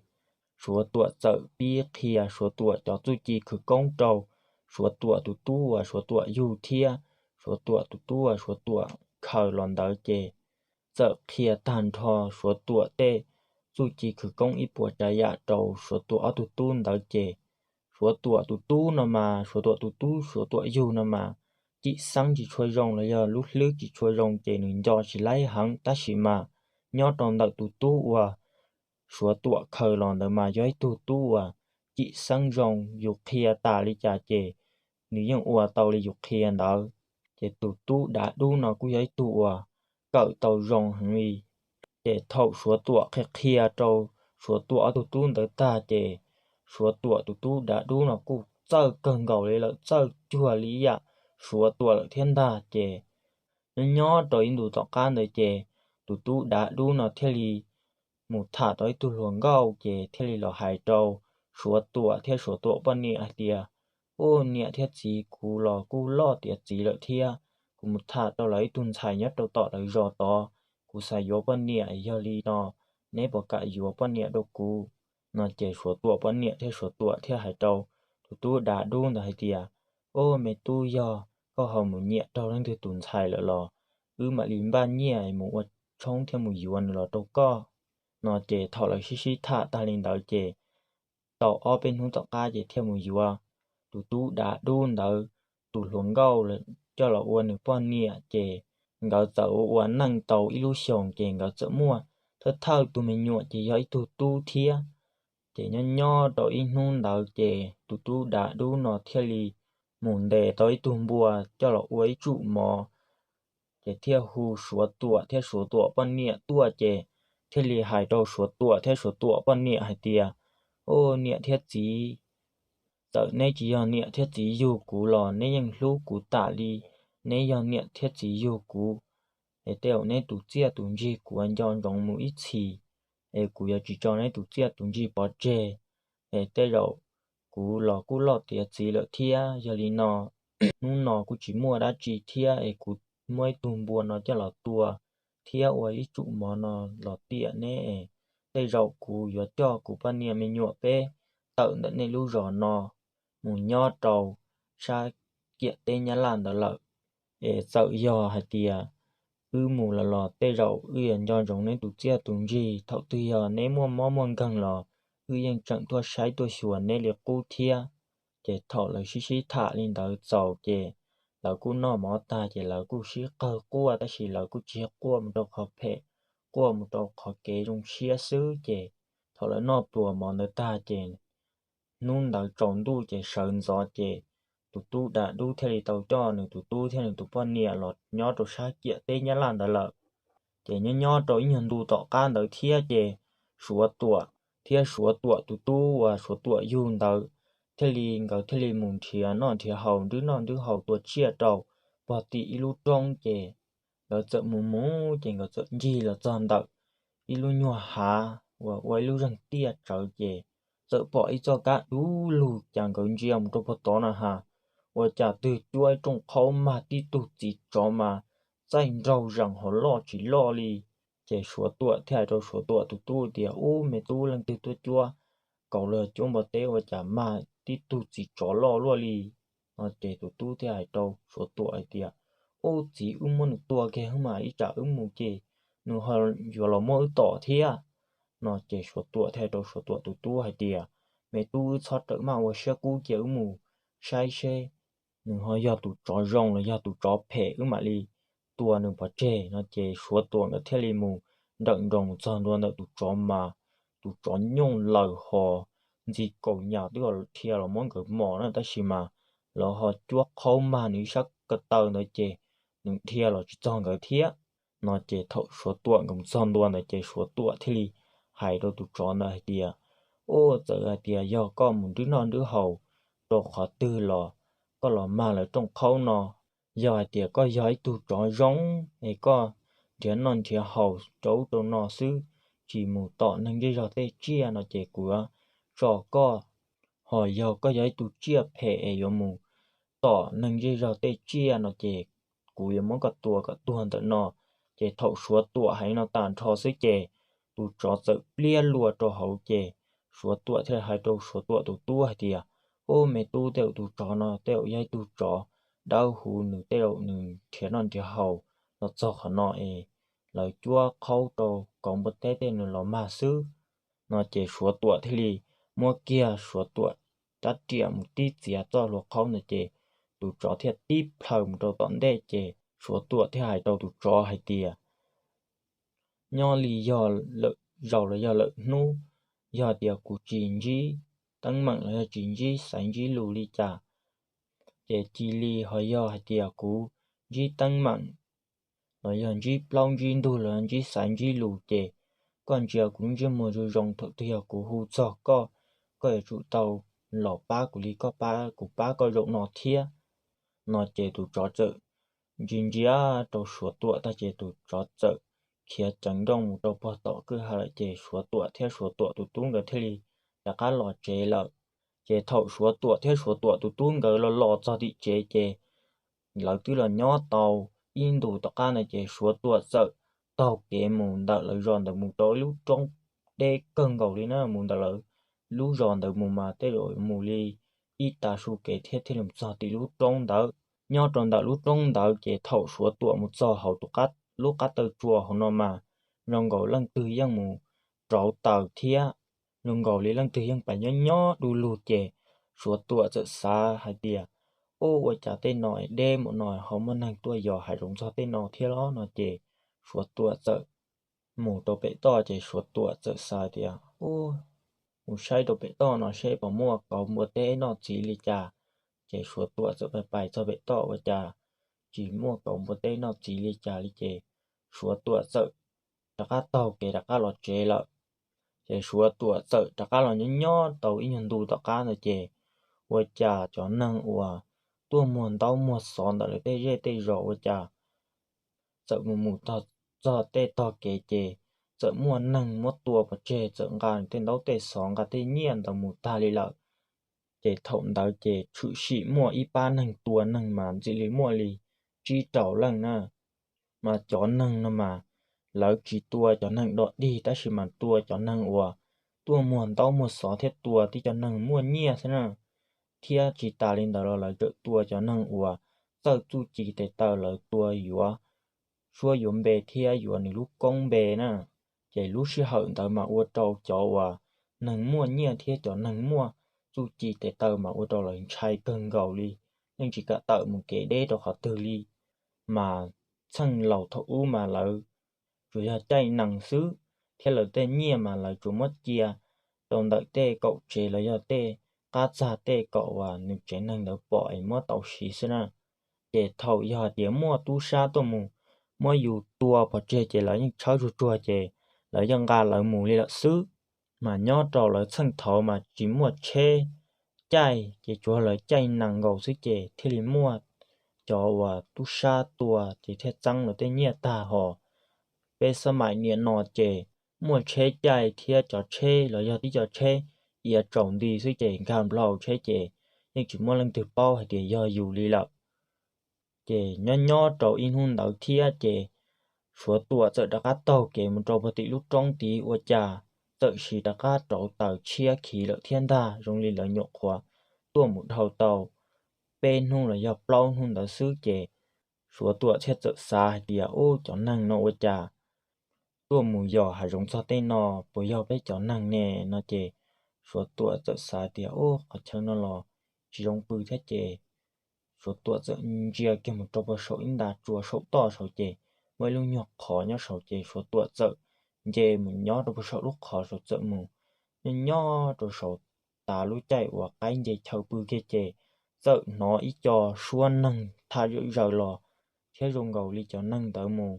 Suav Tuam txawm pib qhia Suav Tuam cov txuj ci khawv koob rau Suav Tuam tus tub uas Suav Tuam yug thiab Suav Tuam tus tub uas Suav Tuam khaws los ntawd ces txawm qhia tag nrho Suav Tuam tej txuj ci khawv koob ib puas tsav yam rau Suav Tuam ob tug tub ntawd ces Suav Tuam tus tub no mas Suav Tuam tus tub Suav Tuam yug no mas cim xeeb tsis tshua zoo los yog lub hlwb tsis tshua zoo ces nws nco tsis laib heev, tab sis mas nyob rau ntawm tus tub uas Suav Tuam khaws los ntawd mas yog ib tug tub uas cim xeeb zoo, yus qhia tas li cas ces nws yeej ua tau li yus qhia ntawd. Ces tus tub dav dub no kuj yog ib tug uas kawm tau zoo heev li. Ces thaum Suav Tuam qhia qhia rau Suav Tuam ob tug tub ntawd tag ces Suav Tuam tus tub dav dub no kuj txawj kawg nkaus li lawm, txawj cuag li ib yam Suav Tuam lawm thiab ntag. Ces nyob nyob rau ib ntus tom qab ntawd ces tus tub dav dub no thiaj li mus tham tau ib tug hluas nkauj ces thiaj li los hais rau Suav Tuam thiab Suav Tuam poj niam hais tias, Ub, niam thiab txiv kuv los kuj loj tiav txiv lawm thiab, kuv mus tham tau lawv ib tug ntxhais nyob rau tom lawv zos tod, kuv xav yuav poj niam, yog li no neb puas kam yuav poj niam rau kuv? No ces Suav Tuam poj niam thiab Suav Tuam thiaj hais rau tus tub dav dub ntawd hais tias, Ub, me tub, yog koj ho mus nyiam raug leej twg tus ntxhais lawm los wb mam li npaj nyiaj mus ua tshoob thiab mus yuav nws los rau koj. No ces thaum lawv sib sib tham tag li ntawd ces tau ob peb hnub tom qab ces thiaj mus yuav tus tub dav dub ntawd tus hluas nkauj coj los ua nws poj niam. Ces nkawd txawm ua ua neej tau ib lub xyoos ces nkawd txawm muaj thawj thawj tus me nyuam ces yog ib tug tub thiab. Ces nyob nyob rau ib hnub ntawd ces tus tub dav dub no thiaj li mus ntes tau ib tug npua coj los ua ib tsum mov. Ces thiaj hu Suav Tuam thiab Suav Tuam poj niam tuaj ces thiaj li hais rau Suav Tuam thiab Suav Tuam poj niam hais tias, Ub, niam thiab txiv, txawm neb tsis yog niam thiab txiv yug kuv los neb yeej hlub kuv tas li. Neb yog niam thiab txiv yug kuv es tej zaum neb tus txiaj tus ntsig kuv nco ntsoov mus ib txhis, es kuv yuav tsis tso neb tus txiaj tus ntsig pov tseg. Es tej zaum kuv los kuj loj tiav txiv lawm thiab, yog li no hnub no kuj tsis muaj dab tsi thiab es kuv muab ib tug npua no coj los tua thiab ua ib tsum mov no los tiam neb es tej zaum kuv yuav coj kuv poj niam me nyuam peb tawm ntawm nej lub zos no mus nyob rau sab ciam teb Nyab Laj ntawd lawm. Es txawm yog hais tias wb mus los los tej zaum wb yuav nco ntsoov neb tus txiaj tus ntsig, thaum twg yog neb muaj mob muaj nkeeg los wb yeej tseem tuaj saib tuaj xyuas neb li qub thiab. Ces thaum lawv sib sib tham li ntawd txaus ces lawv kuj noj mov tag ces lawv kuj sib qawg quaj, tab sis lawv kuj tsis quaj mus rau qhov phem, quaj mus rau qhov kev zoo siab xwb. Ces thaum lawv noj pluas mov ntawd tag ces hnub ntawd tsaus ntuj ces sawv ntxov ces tus tub dav dub thiaj li tau coj nws tus tub thiab nws tus poj niam los nyob rau sab ciam teb Nyab Laj ntawd lawm. Ces nyob nyob rau ib nyuag ntu tom qab ntawd thiab ces Suav Tuam thiab Suav Tuam tus tub uas Suav Tuam yug ntawd thiaj li, nkawd thiaj li mus nrhiav noj nrhiav haus nrhiav noj nrhiav haus tua tsiaj rau pog tim ib lub roob. Ces nkawd txawm mus mus ces nkawd txawm ncig los txog ntawm ib lub nyuag hav uas ua ib lub zeeg tiaj tsawv ces txawm pom ib txoj kab dub lug, cas nkawd ntsia mus rau pog tod na has, ua cas twg cuab ib rooj qhaub mag tib tug txiv tsov mas txaij nraug zees hauv loj tsis loj li. Ces Suav Tuam thiaj hais rau Suav Tuam tus tub tias, Ub, me tub, leej twg tuaj cuab kauv los cuab npua teb ua cas mag tib tug txiv tsov loj luaj li? No ces tus tub thiaj hais rau Suav Tuam hais tias, Ub, txiv, wb muab nws tua kiag mas ib tsam wb mus ces nws ho yuav los muab wb tom thiab. No ces Suav Tuam thiaj hais rau Suav Tuam tus tub hais tias, Me tub, wb txhob rawm maj ua siab kub, cia wb mus saib seb nws ho yog tus tsov zoo los yog tus tsov phem, wb mam li tua nws pov tseg no ces Suav Tuam nkawd thiaj li mus nrawm nroos mus txog ntua ntawm tus tsov mas tus tsov nyooj laws ho ntxi kaus nyas twb dhia los muab nkawd mos na, tab sis mas lawv ho cuab qhaub mag nws ib sab ko taw ntawd ces nws dhia los tsis txog nkawd thiab. No ces thaum Suav Tuam nkawd mus txog ntua ntawd ces Suav Tuam thiaj li hais rau tus tsov ntawd hais tias, Ub, txawm hais tias yog koj mus nrhiav noj nrhiav haus rau qhov twg los koj los mag lawv rooj qhaub no. Yog hais tias koj yog ib tug tsov zoo es koj nrhiav noj nrhiav haus rau ub rau no xwb, tsis mus tom neeg zej zog tej tsiaj no ces kuv yuav tso koj. Ho yog koj yog ib tug tsiaj phem es yuav mus tom neeg zej zog tej tsiaj no ces kuv yuav muab koj tua kom tuag ntawm no. Ces thaum Suav Tuam hais no tag nrho xwb ces tus tsov txawm pliab lua rau hauv ces Suav Tuam thiaj hais rau Suav Tuam tus tub hais tias, Ub, me tub, tej zaum tus tsov no tej zaum yog ib tug tsov dawb huv, nws tej zaum nws nrhiav noj nrhiav haus los txog qhov no es lawv cuab qhaub rau kauv npua teb tej nws los mag xwb. No ces Suav Tuam thiaj li muab kiag Suav Tuam rab riam mus tib txiav txoj hlua qhaub ntawd ces tus tsov thiaj tib plhaws mus rau tom ntej ces Suav Tuam thiaj hais rau tus tsov hais tias, Nyob li yog lawm zaus los yog lawm hnub, yog tias kuv tsis ntsib teeb meem los yog tsis ntsib xaiv ntsib lus li cas, ces cia li, ho yog hais tias kuv ntsib teeb meem los yog ntsib plaub ntsib ntug los yog ntsib xaiv ntsib lus ces koj ntsia kuv lub ntsej muag zoo zoo, thaum twg yog kuv hu txog koj, koj yuav tsum tau los pab kuv li koj pab kuv pab koj zaum no thiab. No ces tus tsov txawm ntsia ntsia rau Suav Tuam tag ces tus tsov txawm khiav ceev nrooj mus rau puag tom kwj ha lawm ces Suav Tuam thiab Suav Tuam tus tub nkawd thiaj li rov qab los tsev lawm. Ces thaum Suav Tuam thiab Suav Tuam tus tub nkawd los los txog tim tsev ces lawv twb los nyob tau ib ntus tom qab ntawd ces Suav Tuam txawm taug kev mus ntawm lawv zos ntawd mus rau ib lub roob deb kawg nkaus li na, mus ntawm lawv lub zos ntawd mus mas tej zaum mus li ib tag su kev thiab thiaj li mus txog tim lub roob ntawd. Nyob rau ntawm lub roob ntawd ces thaum Suav Tuam mus txog hauv tus, lub qab taw tsua hauv no mas zoo nkaus leej twg yeej mus rauv taws thiab zoo nkaus li leej twg yeej pais nyob nyob du lug ces Suav Tuam txawm xav hais tias, Ub, ua cas tej no deb npaum no ho muaj neeg tuaj yos hav zoov txog tej no thiab los? No ces Suav Tuam txawm mus rau pem toj ces Suav Tuam txawm xav tias, Ub, mus saib rau pem toj no seb puas muaj kauv npua teb noj txiv li cas. Ces Suav Tuam txawm pais pais txog pem toj ua cas tsis muaj kauv npua teb noj txiv li cas li ces Suav Tuam txawm rov qab taug kev rov qab los tsev lawm. Ces Suav Tuam txawm rov qab los nyob nyob tau ib nyuag ntu tom qab ntawd ces ua cas cov neeg uas tuaj muag ntaub muag xov ntawm lawv tej zej tej zos ua cas txawm mus mus txog tej tog kev ces txawm muaj neeg muab tua pov tseg, txawm nqa tej ntaub tej xov nqa tej nyiaj ntawd mus tag li lawm. Ces thaum ntawd ces tshwm sim muaj ib pab neeg tua neeg mas ntxim li muaj li tsib rau leej na. Mas cov neeg no mas lawv tsis tua cov neeg dog dig tab sis mas tua cov neeg uas tuaj muag ntaub muag xov thiab tua tib cov neeg muaj nyiaj xwb na. Thiab tsis tas li ntawd los lawv tseem tua cov neeg uas txawj txuj ci tes taw, lawv tua yuav suab yuav npe thiab yuav nws lub koob npe na. Ces lub sij hawm ntawd mas ua rau cov uas neeg muaj nyiaj thiab cov neeg muaj txuj ci tes taw mas ua rau lawv ntshai kawg nkaus li, yeej tsis kam tawm mus kev deb rau qhov twg li. Mas txheej laus thaum ub mas lawv tsuas yog caij nees xwb, thiab lawv tej nyiaj mas lawv tsuas muab cia rau ntawm tej kaum tsev los yog tej qab txag tej kom uas nws tsev neeg ntawd pom es muab tau siv xwb na. Ces thaum yog hais tias muaj tub sab tuaj mus muab yus tua pov tseg ces lawv yeej tshawb tsuag tsuag ces lawv yeej nqa lawv mus li lawm xwb. Mas nyob rau lawv txheej thaud mas tsis muaj tsheb caij ces tsuas lawv caij nees nkaus xwb ces thiaj li muaj cov uas tub sab tua ces thiaj txeeb lawv tej nyiaj tag hos. Peb xab maim niam no ces muaj tsheb caij thiab cov tsheb los yog tib co tsheb iav tsaus nti xwb ces nkag nplo tsheb ces yeej tsis muaj leej twg paub hais tias yog yus li lawm. Ces nyob nyob rau ib hnub ntawd thiab ces Suav Tuam txawm rov qab taug kev mus rau puag tim lub roob tid ua cas txawm sis rov qab rauv taws tshiab khiv lawm thiab ntag, zoo li lawv nyuam qhuav tuaj mus dhau tau peb hnub los yog plaub hnub ntawd xwb ces Suav Tuam thiaj txawm xav hais tias, Ub, cov neeg no ua cas tuaj mus yos hav zoov txog tej no, puas yog peb cov neeg ne? No ces Suav Tuam txawm xav tias, Ub, qhov chaw no los tsis zoo pw thiab ces Suav Tuam txawm ntsia kiag mus rau puag saum ib nta tsua saum toj saud ces muaj ib lub nyuag qhov nyob saud ces Suav Tuam txawm nce mus nyob rau puag saum lub qhov saud txawm mus nyob nyob rau saud tas lub caij uas qaib nce chaw pw kiag ces txawm hnov ib co suab neeg tham zom zaws los thiab zoo nkaus li cov neeg ntawd mus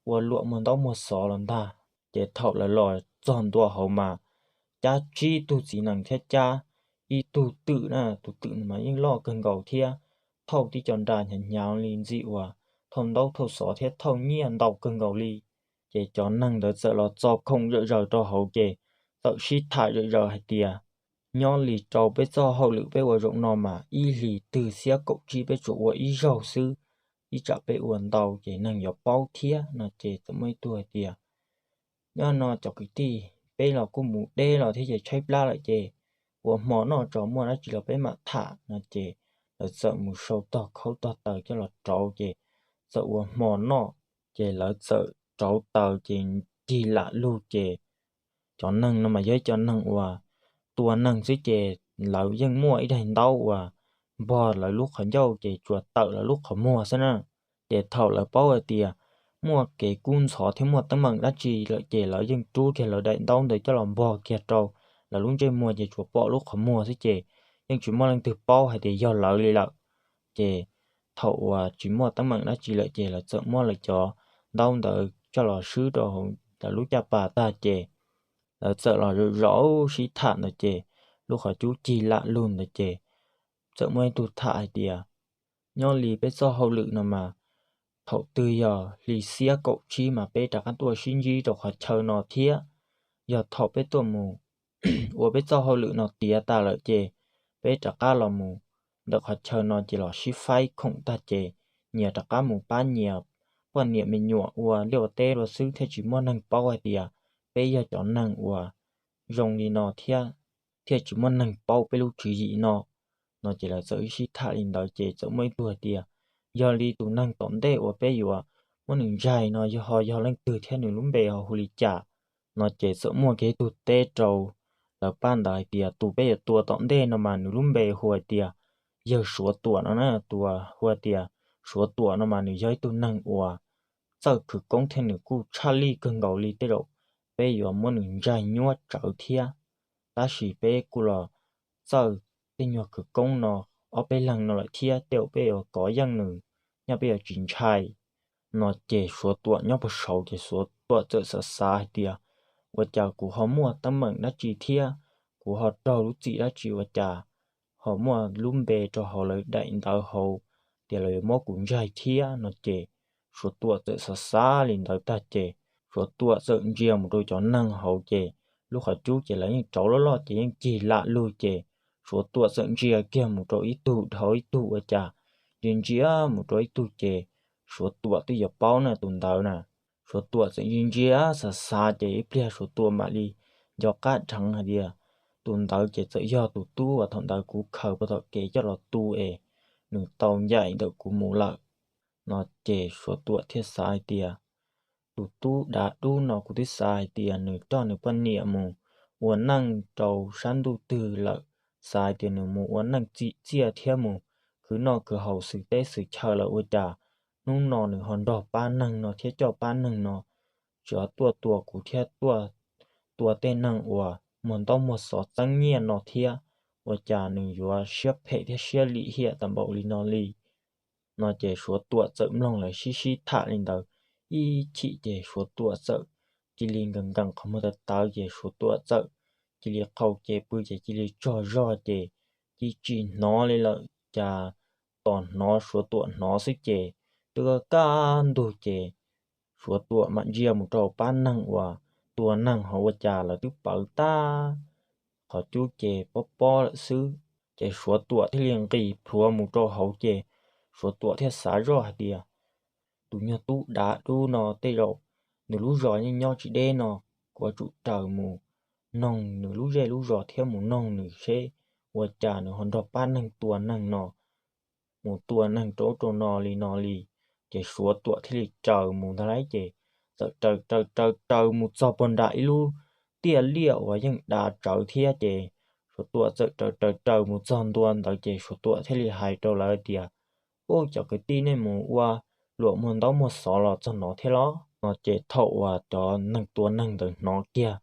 ua luam muag ntaub muag xov los ntag. Ces thaum lawv los txog ntua hauv mas cab tsib tug txiv nees thiab cab ib tug twm na, tus twm no mas yeej loj kawg nkaus thiab thauj tib co nra hnyav hnyav li ntxim uas thauj ntaub thauj xov thiab thauj nyiaj ntau kawg nkaus li. Ces cov neeg ntawd txawm los txo khoom zom zaws rau hauv ces txawm sib tham zom zaws hais tias, nyob li rau peb txoj hauj lwm peb ua zaum no mas ib hlis twg xiab kaum tsib peb tsuas ua ib zaug xwb, ib tsam peb ua ntau ces neeg yuav paub thiab no ces txawm muaj ib tug hais tias, nyob no cov kwv tij, peb los kuj mus deb los thiab ces tshaib plab lawm ces ua hmo noj tso muaj dab tsi los peb mam tham no ces lawv txawm mus sau tog khaub tog taws coj los rauv ces txawm ua hmo noj. Ces lawv txawm rauv taws ces cig lam lug ces cov neeg no mas yog ib co neeg uas tua neeg xwb ces lawv yeej muaj ib daim ntaub uas npog lawv lub qhov ncauj ces tsuas tawm lawv lub qhov muag xwb na. Ces thaum lawv paub hais tias muaj kev kub ntxhov thiab muaj teeb meem dab tsi lawm ces lawv yeej rub kiag lawv daim ntaub ntawd coj los npog kiag rau lawv lub ntsej muag ces tsuas pom lub qhov muag xwb ces yeej tsis muaj leej twg paub hais tias yog lawv li lawm. Ces thaum uas tsis muaj teeb meem dab tsi lawm ces lawv txawm muab lawv cov ntaub ntawd coj los swb rau hauv lawv lub caj pas tag ces lawv txawm los zaum zaum sib tham ntawd ces lub qhov cub cig lam lug ntawd ces txawm muaj ib tug tham hais tias, nyob li peb txoj hauj lwm no mas thaum twg yog hli xiab kaum tsib mas peb rov qab tuaj sib ntsib rau qhov chaw no thiab. Yog thaum peb tuaj mus ua peb txoj hauj lwm no tiav tas lawm ces peb rov qab los mus ntawm qhov chaw no ces los sib faib khoom tag ces nyias rov qab mus pab nyias poj niam me nyuam ua liaj ua teb dua xwb thiaj tsis muaj neeg paub hais tias peb yog cov neeg uas zoo li no thiab thiaj tsis muaj neeg paub peb lub tswv yim no. No ces lawv txawm ib sib tham li ntawd ces txawm muaj ib tug hais tias, yog li tus neeg tom ntej uas peb yuav muab nws ntsaig no yog ho yog leej twg thiab nws lub npe ho hu li cas? No ces txawm muaj kiag ib tug teb rau lawv pab ntawd hais tias, tus peb yuav tua tom ntej no mas nws lub npe hu hais tias yawg Suav Tuam no na, tus hu hais tias Suav Tuam no mas nws yog ib tug neeg uas txawj khwv koob thiab nws kuj tshaj lij kawg nkaus li, tej zaum peb yuav muab nws ntsaig nyuaj tsawv thiab. Tab sis peb kuj los txawj tej nyuag khwv koob no ob peb leeg no lawm thiab, tej zaum peb yuav kov yeej nws, nyaj peb yuav tsis ntshai. No ces Suav Tuam nyob puag saud ces Suav Tuam txawm xav xav hais tias, ua cas kuv ho muaj teeb meem dab tsi thiab kuv ho raug lub txim dab tsi ua cas ho muaj lub npe rau hauv lawv daim ntawv hauv tias lawv yuav muab kuv ntsaig thiab no ces Suav Tuam txawm xav xav li ntawd tag ces Suav Tuam txawm ntsia mus rau cov neeg hauv ces lub qhov cub ces lawv yeej rauv loj loj ces yeej cig lam lug ces Suav Tuam txawm ntsia kiag mus rau ib tug dhau ib tug ua cas ntsia ntsia mus rau ib tug ces Suav Tuam twb yuav paub na tus ntawd na. Suav Tuam txawm ntsia ntsia xav xav ces ib pliag Suav Tuam mam li nco qab dheev hais tias, tus ntawd ces txawm yog tus tub uas thaum ntawd kuv khaws puag tom kev coj los tu es nws tau ncaim ntawm kuv mus lawm. No ces Suav Tuam thiaj xav hais tias, tus tub dav dub no kuv twb xav hais tias nws coj nws poj niam mus ua neej rau sab ntuj twg lawm, xav hais tias nws mus ua neej txim txiaj thiab mus khwv noj khwv haus xwm teb xwm chaw lawm ua cas hnub no nws ho nrog pab neeg no thiab coj pab neeg no, tsis tuaj tua kuv thiab tuaj tua tej neeg uas muag ntaub muag xov txeeb nyiaj no thiab, ua cas nws yuav siab phem thiab siab lim hiam tas npaum li no li. No ces Suav Tuam txawm mloog lawv sib sib tham li ntawd ib chim ces Suav Tuam txawm cia li nkees nkees qhov muag tawv tawv ces Suav Tuam txawm cia li qaug cev pw ces cia li tsaug zog ces cia tsis hnov li lawm, cas tos hnov Suav Tuam hnov xwb ces twb kaj ntug ces Suav Tuam mam ntsia mus rau pab neeg uas tua neeg hauv ua cas lawv twb pawv tag qhov cub ces pob pob lawm xwb. Ces Suav Tuam thiaj li nqis plhuav mus rau hauv ces Suav Tuam thiaj xav zoj hais tias, tus nyuag tub dav dub no tej zaum nws lub zos yeej nyob tsis deb no, kuv yuav tsum raws mus noog nws lub zej lub zos thiab mus noog nws seb ua cas nws ho nrog pab neeg tua neeg no mus tua neeg rau ub rau no li no li. Ces Suav Tuam thiaj li raws mus ntag lauj, ces txawm raws raws raws raws mus txog puag nram ib lub tiaj liaj uas yeej dav tsawv thiab ces Suav Tuam txawm raws raws raws mus txog ntua ntawd ces Suav Tuam thiaj li hais rau lawv tias, Ub, cov kwv tij, nej mus ua luam muag ntaub muag xov los txog nov thiab los? No ces thaum uas cov neeg tua neeg ntawd hnov kiag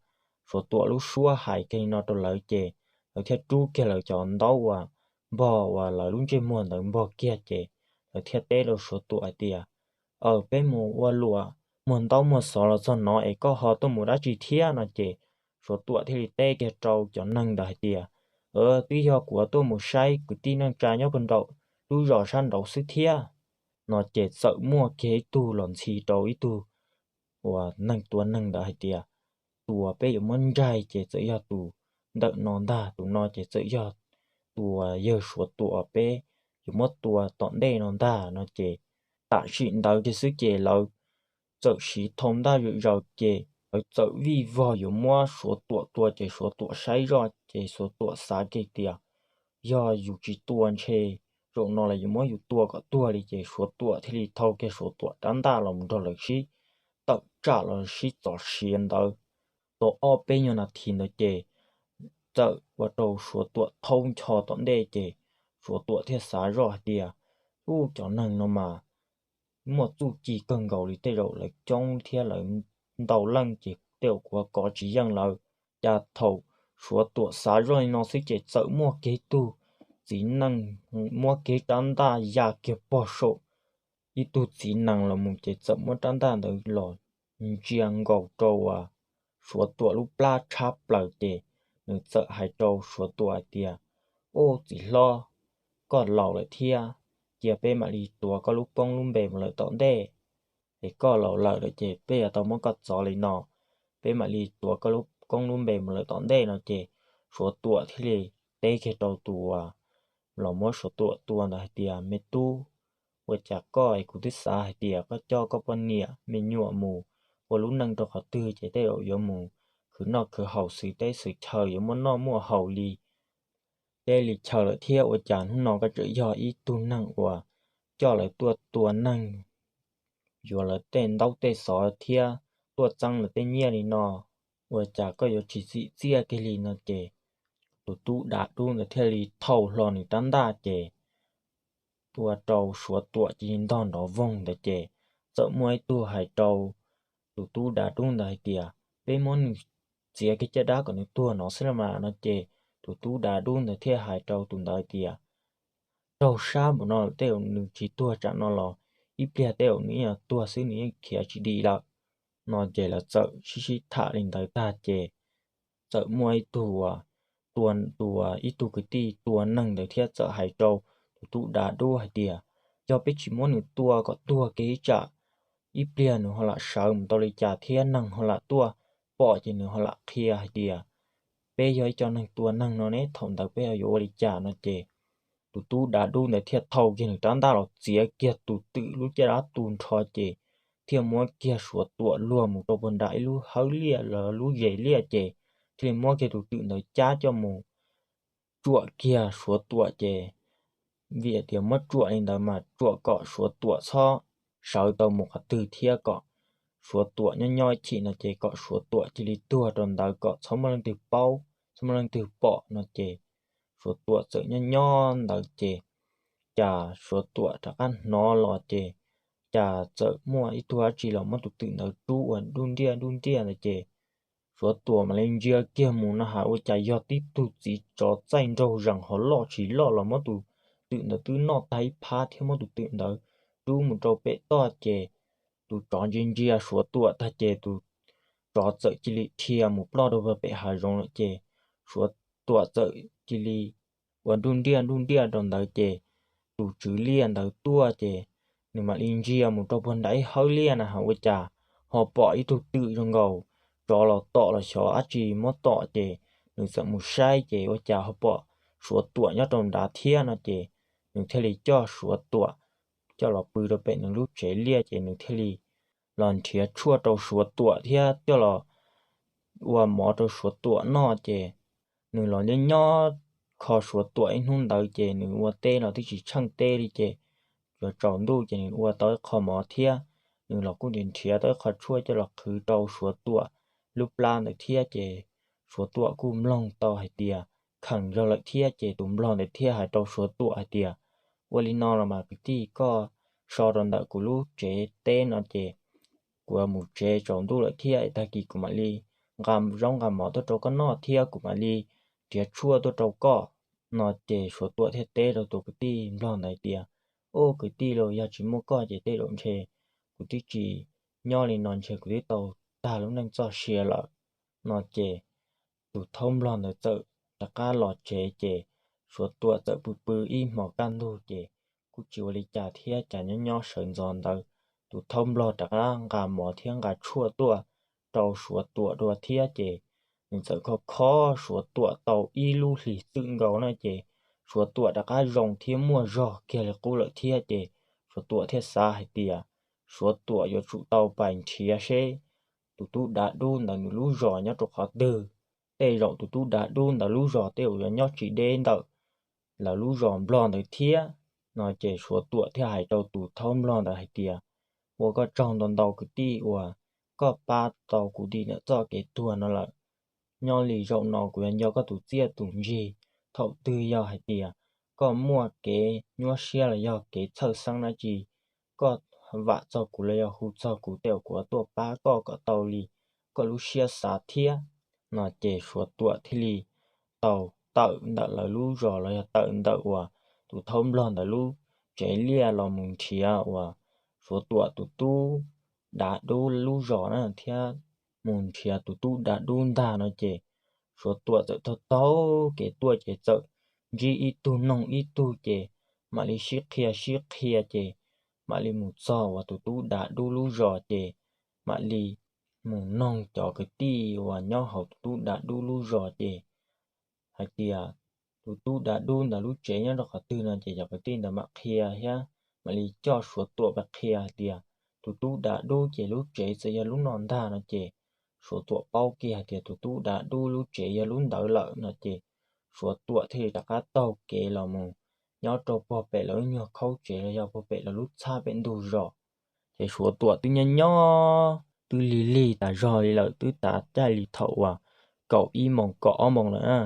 Suav Tuam lub suab hais kiag li no rau lawv ces lawv thiaj rub kiag lawv cov ntaub uas npog uas lawv lub ntsej muag ntawd npog kiag ces lawv thiaj teb rau Suav Tuam hais tias, Aws, peb mus ua luam muag ntaub muag xov los txog nov es koj ho tuaj mus dab tsi thiab? No ces Suav Tuam thiaj li teb kiag rau cov neeg ntawd hais tias, Twb yog kuv tuaj mus saib kwv tij neej tsa nyob puag nraum lub zos sab nraud xwb thiab. No ces txawm muaj kiag ib tug los ntxhi rau ib tug uas neeg tua neeg ntawd hais tias, Tus uas peb yuav muab nraig ces txawm yog tus ntawm no ntag, tus no ces txawm yog tus uas yawg Suav Tuam peb yuav muab tua tom ntej no ntag. No ces tam sim ntawd kiag xwb ces lawv txawm siv thau ntaj zom zaws ces lawv txawm vij vog yuav muab Suav Tuam tua ces Suav Tuam saib zoj ces Suav Tuam xav kiag tias, Yog yus tsis tua ntshe zaum no los yuav muab yus tua kom tuag li. Ces Suav Tuam thiaj li thau kiag Suav Tuam rab ntaj los nrog lawv sib tawm tsam los sib txov siav ntawd tau ob peb nyuag nas this ntawd ces txawm ua rau Suav Tuam thaub ncho tom ntej ces Suav Tuam thiaj xav zoj hais tias, Ub, cov neeg no mas muaj txuj ci kawg nkaus li, tej zaum lawv coob thiab lawv ntau leej ces tej zaum kuv kov tsis yeej lawv. Cas thaum Suav Tuam xav zoj li no xwb ces txawm muaj kiag ib tug txiv neej muab kiag rab ntaj ya kiag pog saum ib tug txiv nees los mus ces txawm muab rab ntaj ntawd los ntsia nkaus rau uas Suav Tuam lub plab tshab plaws ces nws txawm hais rau Suav Tuam hais tias, Ub, txiv hlob, koj laus lawm thiab, cia peb mam li tuav koj lub koob lub npe mus lawm tom ntej. Es koj laus lawm lawm ces peb yuav tau muab koj txov li no, peb mam li tuav koj lub koob lub npe mus lawm tom ntej. No ces Suav Tuam thiaj li teb kiag rau tus uas los muab Suav Tuam tua ntawd hais tias, Me tub, ua cas koj es kuv twb xav hais tias koj coj koj poj niam me nyuam mus ua lub neej rau qhov twg ces tej zaum yuav mus khwv noj khwv haus xwv teb xwv chaw, yuav muaj noj muaj haus li teb li chaw lawm thiab, ua cas hnub no koj tseem yog ib tug neeg uas coj lawv tuaj tua neeg, yuav lawv tej ntaub tej xov thiab tuaj txeeb lawv tej nyiaj li no, ua cas koj yuav tsis txim txiaj kiag li? No ces tus tub dav dub ntawd thiaj li thau hlo nws rab ntaj ces tua rau Suav Tuam cia li ntog nrov voog ntawd ces txawm muaj ib tug hais rau tus tub dav dub ntawd hais tias, Peb muab nws txiav kiag caj dab kom nws tuag no xwb los mas. No ces tus tub dav dub ntawd thiaj hais rau tus ntawd hais tias, Raug sab npaum no tej zaum nws tsis tuag tsam no los ib pliag tej zaum nws yeej tuag xwb, nws yeej khiav tsis dim lawm. No ces lawv txawm sib sib tham li ntawd tag ces txawm muaj ib tug tua, tus ib tug kwv tij tua neeg ntawd thiab txawm hais rau tus tub dav dub hais tias, Yog peb tsis muab nws tua kom tuag kiag ib tsam ib pliag nws ho lam sawv mus tau li cas thiab neeg ho lam tuaj pom ces nws ho lam qhia hais tias peb yog ib co neeg tua neeg no ne, thaum ntawd peb ho yuav ua li cas? No ces tus tub dav dub ntawd thiaj thau kiag nws rab ntaj los txiav kiag tus twm lub caj dab tu nrho ces thiaj muab kiag Suav Tuam luag mus rau puag nram ib lub hawb liaj los lub zes liaj ces thiaj li muab kiag tus twm ntawd cab coj mus tsuam kiag Suav Tuam ces vim tias muab tsuam li ntawd mas tsuam kom Suav Tuam txhob sawv tau mus qhov twg thiab kom Suav Tuam nyob nyob ib chim no ces kom Suav Tuam cia li tuag rau ntawd kom txhob muaj leej twg paub, txhob muaj leej twg pom. No ces Suav Tuam txawm nyob nyob ntawd ces cas Suav Tuam rov qab hnov los ces cas txawm muaj ib tug dab tsi los muab tus twm ntawd rub ua dub ndiaj dub ndiaj ntawd ces Suav Tuam mam li ntsia kiag mus no has ua cas yog tib tug txiv tsov txaij nraug zees ho loj tsis loj los muab tus twm ntawd twb noj tag ib phab thiab muab tus twm ntawd rub mus rau pem toj ces tus tsov ntsia ntsia Suav Tuam tag ces tus tsov txawm cia li dhia mus ploj rau pem hav zoov lawm ces Suav Tuam txawm cia li ua nruj nriaj nruj nriaj rau ntawd ces tus tswv liaj ntawd tuaj ces nws mam li ntsia mus rau puag nram ib hawb liaj na has ua cas ho pom ib tug twm zoo nkaus tsov los tom los xyov dab tsi muab tom ces nws txawm mus saib ces ua cas ho pom Suav Tuam nyob rau nrad thiab no ces nws thiaj li coj Suav Tuam coj los pw rau pem nws lub tsev liaj ces nws thiaj li los nrhiav tshuaj rau Suav Tuam thiab coj los ua mov rau Suav Tuam noj ces nws los nyob nyob kho Suav Tuam ib hnub ntawd ces nws ua teb los twb tsis tsheej teb li ces yuav tsaus ntuj ces nws ua tau ib qho mov thiab nws los kuj nrhiav tau ib qho tshuaj coj los qhwv rau Suav Tuam lub plab ntawd thiab ces Suav Tuam kuj mloog tau hais tias kheem zog lawm thiab ces tus nplog ntawd thiaj hais rau Suav Tuam hais tias Ua li no los mas kwv tij, koj so rau ntawm kuv lub tsev teb no ces kuv mus tsev tsaus ntuj lawm thiab, tag kis kuv mam li nqa zaub nqa mov tuaj rau koj noj thiab kuv mam li nrhiav tshuaj tuaj rau koj. No ces Suav Tuam thiaj teb rau tus kwv tij nplog ntawd tias, Ub, kwv tij, los yog tsis muaj koj ces tej zaum ntshe kuv twb tsis nyob li no, ntshe kuv twb tau tag lub neej txoj sia lawm. No ces tus thaub nplog ntawd txawm rov qab los tsev ces Suav Tuam txawm pw pw ib hmos kaj ntug ces kuj tsis ua li cas thiab. Cas nyob nyob sawv ntxov ntawd, tus thaub nplog rov qab nqa mov thiab nqa tshuaj tuaj rau Suav Tuam dua thiab ces nws txawm kho kho Suav Tuam tau ib lub hlis txwm nkaus na ces Suav Tuam rov qab zoo thiab muaj zog kiag li qub lawm thiab ces Suav Tuam thiaj xav hais tias Suav Tuam yuav tsum tau pais nrhiav seb tus tub dav dub ntawd nws lub zos nyob rau qhov twg. Tej zaum tus tub dav dub ntawd lub zos tej zaum yuav nyob tsis deb ntawm lawv lub zos nplog ntawd thiab. No ces Suav Tuam thiaj hais rau tus thaub nplog ntawd hais tias, Ua koj tsaug ntau ntau kwv tij uas koj pab tau kuv dim ntawm txoj kev tuag no lawm. Nyob li zaum no kuv yuav nco koj tus txiaj tus ntsig. Thaum twg yog hais tias koj muaj kev nyuaj siab los yog kev txhawj xeeb dab tsi, koj vam txog kuv los yog hu txog kuv tej zaum kuv yuav tuaj pab koj kom tau li koj lub siab xav thiab. No ces Suav Tuam thiaj li tau tawm ntawm lawv lub zos los yog tawm ntawm uas tus thaub nplog ntawd lub tsev liaj los mus nrhiav uas Suav Tuam tus tub dav dub lub zos na thiab mus nrhiav tus tub dav dub ntag no ces Suav Tuam txawm taug taug kev tuaj ces txawm ntsib ib tug noog ib tug ces mam li sib qhia sib qhia ces mam li mus txog uas tus tub dav dub lub zos ces mam li mus noog cov kwv tij uas nyob hauv tus tub dav dub lub zos ces hais tias tus tub dav dub ntawd lub tsev nyob rau qhov twg no ces cov kwv tij ntawd mam qhia thiab mam li coj Suav Tuam pais qhia hais tias tus tub dav dub ces lub tsev txawm yog lub no ntag no ces Suav Tuam paub kiag hais tias tus tub dav dub lub tsev yog lub ntawd lawm no ces Suav Tuam thiaj li rov qab taug kev los mus nyob rau puag pem lawv lub nyuag khaub tsev los yog puag pem lawv lub txhab pem ntug zos. Ces Suav Tuam twb nyob nyob twb lig lig tas zog li lawm, twb tav caij li thaum uas kaum ib moos kaum ob moos lawm na.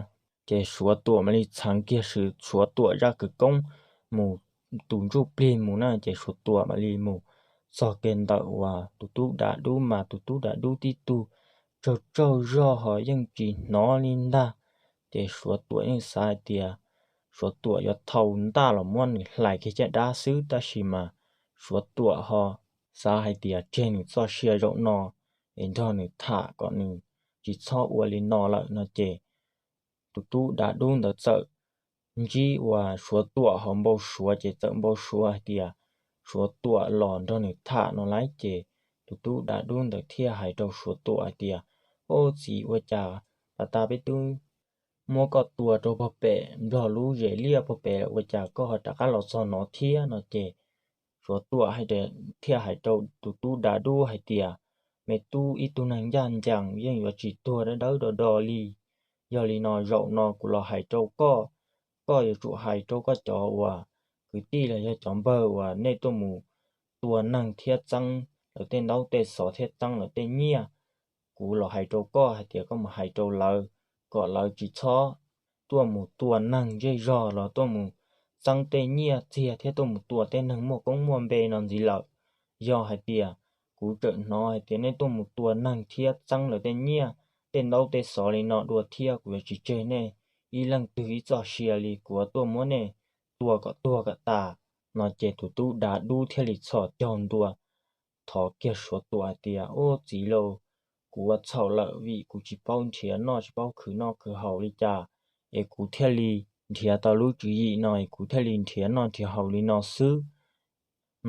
Ces Suav Tuam mam li txheev kiag Suav Tuam zaj kwv koob mus tus ntsuj plig mus na, ces Suav Tuam mam li mus txog kiag ntawm uas tus tub dav dub mas tus tub dav dub tib tug tsaug tsaug zog ho yeej tsis hnov li ntag. Ces Suav Tuam yeej xav hais tias Suav Tuam yuav thau ntaj los muab nws hlais kiag caj dab xwb, tab sis mas Suav Tuam ho xav hais tias tseg nws txoj sia zaum no es nrog nws tham kom nws tsis txhob ua li no lawm no ces tus tub dav dub ntawd txawm ntsib uas Suav Tuam ho npau suav ces txawm npau suav hais tias Suav Tuam los nrog nws tham no lawm ces tus tub dav dub ntawd thiaj hais rau Suav Tuam hais tias, Ub txiv, ua cas pas tas peb twb muab koj tua rau puag pem nplog lub zes liaj puag pem lawm, ua cas koj ho rov qab los txog no thiab? No ces Suav Tuam thiaj hais rau tus tub dav dub hais tias, Me tub, ib tug neeg ncaj ncees yeej yuav tsis tuag dawb dawb do do li. Yog li no zaum no kuv los hais rau koj, koj yuav tsum hais rau koj cov uas kwv tij los yog cov npawg uas nej tuaj mus tua neeg thiab txeeb lawv tej ntaub tej xov thiab txeeb lawv tej nyiaj. Kuv los hais rau koj hais tias koj mus hais rau lawv kom lawv tsis txhob tuaj mus tua neeg zej zog los tuaj mus txeeb tej nyiaj txiag thiab tuaj mus tua tej neeg muaj koob muaj npe no ntxiv lawm. Yog hais tias kuv tseem hnov hais tias nej tuaj mus tua neeg thiab txeeb lawv tej nyiaj, tej ntaub tej xov li no dua thiab, kuv yuav tsis tseg nej ib leej twg ib txoj sia li, kuv yuav tuaj muab nej tua kom tuag kom tas. No ces tus tub dav dub thiaj li txhos caug ntua thov kiag Suav Tuam hais tias, Ub txiv lauj, kuv ua txhaum lawm vim kuv tsis paub nrhiav noj tsis paub khwv noj khwv haus li cas es kuv thiaj li nrhiav tau lub tswv yim no es kuv thiaj li nrhiav noj nrhiav haus li no xwb.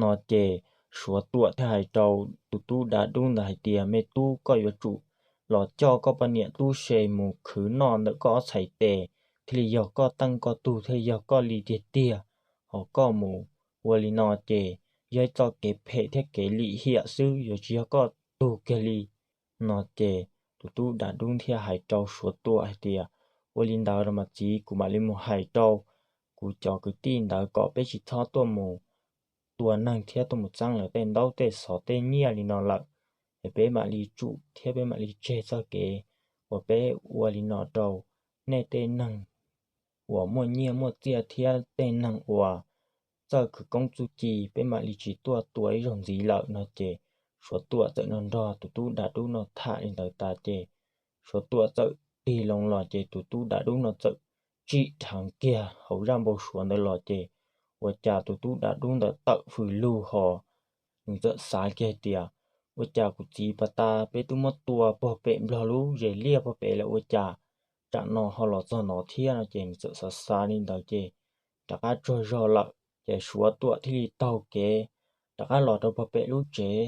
No ces Suav Tuam thiaj hais rau tus tub dav dub ntawd hais tias, Me tub, koj yuav tsum los coj koj poj niam tub se mus khwv noj ntawm koj ob txhais tes, thiaj li yog koj teej koj tug, thiaj li yog koj li tiag tiag. Ho koj mus ua li no ces yog ib txoj kev phem thiab kev lim hiam xwb, yuav tsis yog koj tug kiag li. No ces tus tub dav dub thiaj hais rau Suav Tuam hais tias, Ua li ntawd los mas txiv, kuv mam li mus hais rau kuv cov kwv tij ntawd kom peb tsis txhob tuaj mus tua neeg thiab tuaj mus txeeb lawv tej ntaub tej xov tej nyiaj li no lawm, es peb mam li tsum thiab peb mam li tseg txoj kev uas peb ua li no rau nej tej neeg uas muaj nyiaj muaj txiaj thiab tej neeg uas txawj khawv koob txuj ci, peb mam li tsis tuaj tua ib zaug ntxiv lawm no ces Suav Tuam txawm nrog nrog tus tub dav dub no tham li ntawd tas ces Suav Tuam txawm tig loo los ces tus tub dav dub no txawm tsim dheev kiag hauv zaj npau suav ntawd los ces ua cas tus tub dav dub ntawd tawm fws lug hos nws txawm xav kiag tias, ua cas kuv txiv pas tas peb twb muab tua pog pem nplog lub zes liaj pog pem lawm ua cas tsam no ho los txog no thiab no ces nws txawm xav xav li ntawd ces rov qab tsaug zog lawm ces Suav Tuam thiaj li taug kev rov qab los rau pog pem lub tsev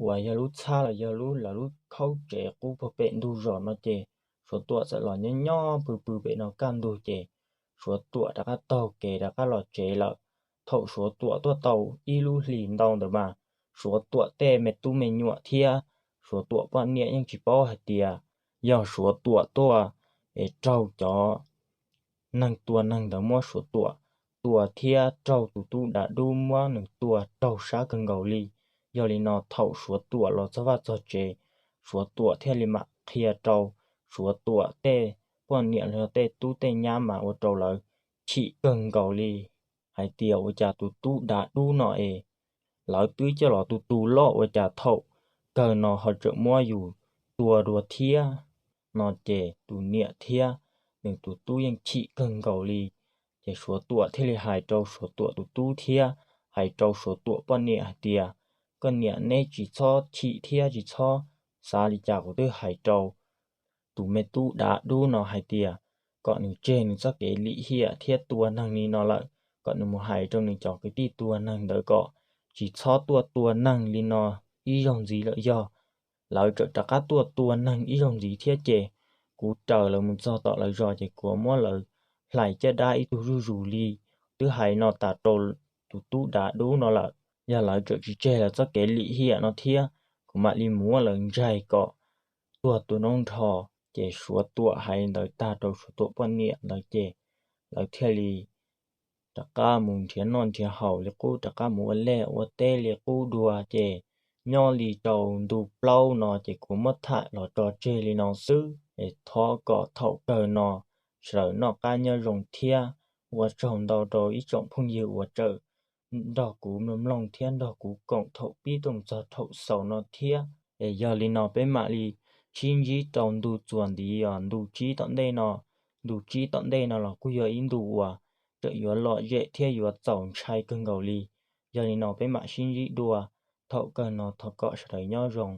uas yog lub txhab los yog lub lawv lub khaub tsev qub pog pem ntug zos no ces Suav Tuam txawm los nyob nyob pw pw pem no kaj ntug ces Suav Tuam rov qab taug kev rov qab los tsev lawm. Thaum Suav Tuam tuaj tau ib lub hlis ntau ntawd mas Suav Tuam tej me tub me nyuam thiab Suav Tuam poj niam yeej tsis paub hais tias yog Suav Tuam tuaj es raug cov neeg tua neeg ntawd muab Suav Tuam tua thiab raug tus tub dav dub muab nws tua raug sab kawg nkaus li. Yog li no thaum Suav Tuam los txog vaj txog tsev, Suav Tuam thiaj li mam qhia rau Suav Tuam tej poj niam los yog tej tub tej nyab mas ua rau lawv chim kawg nkaus li hais tias ua cas tus tub dav dub no es lawv twb coj los tu tu loj ua cas thaum kawg no ho tseem muab yus tua dua thiab no ces tus niam thiab nws tus tub yeej chim kawg nkaus li. Ces Suav Tuam thiaj li hais rau Suav Tuam tus tub thiab hais rau Suav Tuam poj niam hais tias, koj niam neb tsis txhob chim thiab tsis txhob xav li cas, kuv twb hais rau tus me tub dav dub no hais tias kom nws tseg nws txoj kev lim hiam thiab tua neeg li no lawm, kom nws mus hais rau nws cov kwv tij tua neeg ntawd kom tsis txhob tuaj tua neeg li no ib zaug ntxiv lawm. Yog lawv tseem rov qab tuaj tua neeg ib zaug ntxiv thiab ces kuv raws lawv mus txog tom lawv zos ces kuv muab lawv hlais caj dab ib tug zuj zus li. Twb hais no tas rau tus tub dav dub no lawm, yog lawv tseem tsis tseg lawv txoj kev lim hiam no thiab kuv mam li muab lawv ntsaig kom tuag tua noob nrho. Ces Suav Tuam hais ntawd tag rau Suav Tuam poj niam ntawd ces lawv thiaj li rov qab mus nrhiav noj nrhiav haus li qub, rov qab mus ua liaj ua teb li qub dua ces nyob li rau ntu plaub no ces kuv muab tham los tso tseg li no xwb es thov kom thaum kawg no sawv daws noj qab nyob zoo thiab ua tsaug ntau rau ib tsoom phooj ywg uas tseem nrog kuv mloog mloog thiab nrog kuv koom thaum pib tuaj txog thaum xaus no thiab. Es yog li no peb mam li sib ntsib rau ntu txuas ntxiv os, ntu tsib tom ntej no. Ntu tsib tom ntej no los kuj yog ib ntu uas tseem yuav lom zem thiab yuav txaus ntshai kawg nkaus li. Yog li no peb mam sib ntsib dua, thaum kawg no thov kom sawv daws nyob zoo.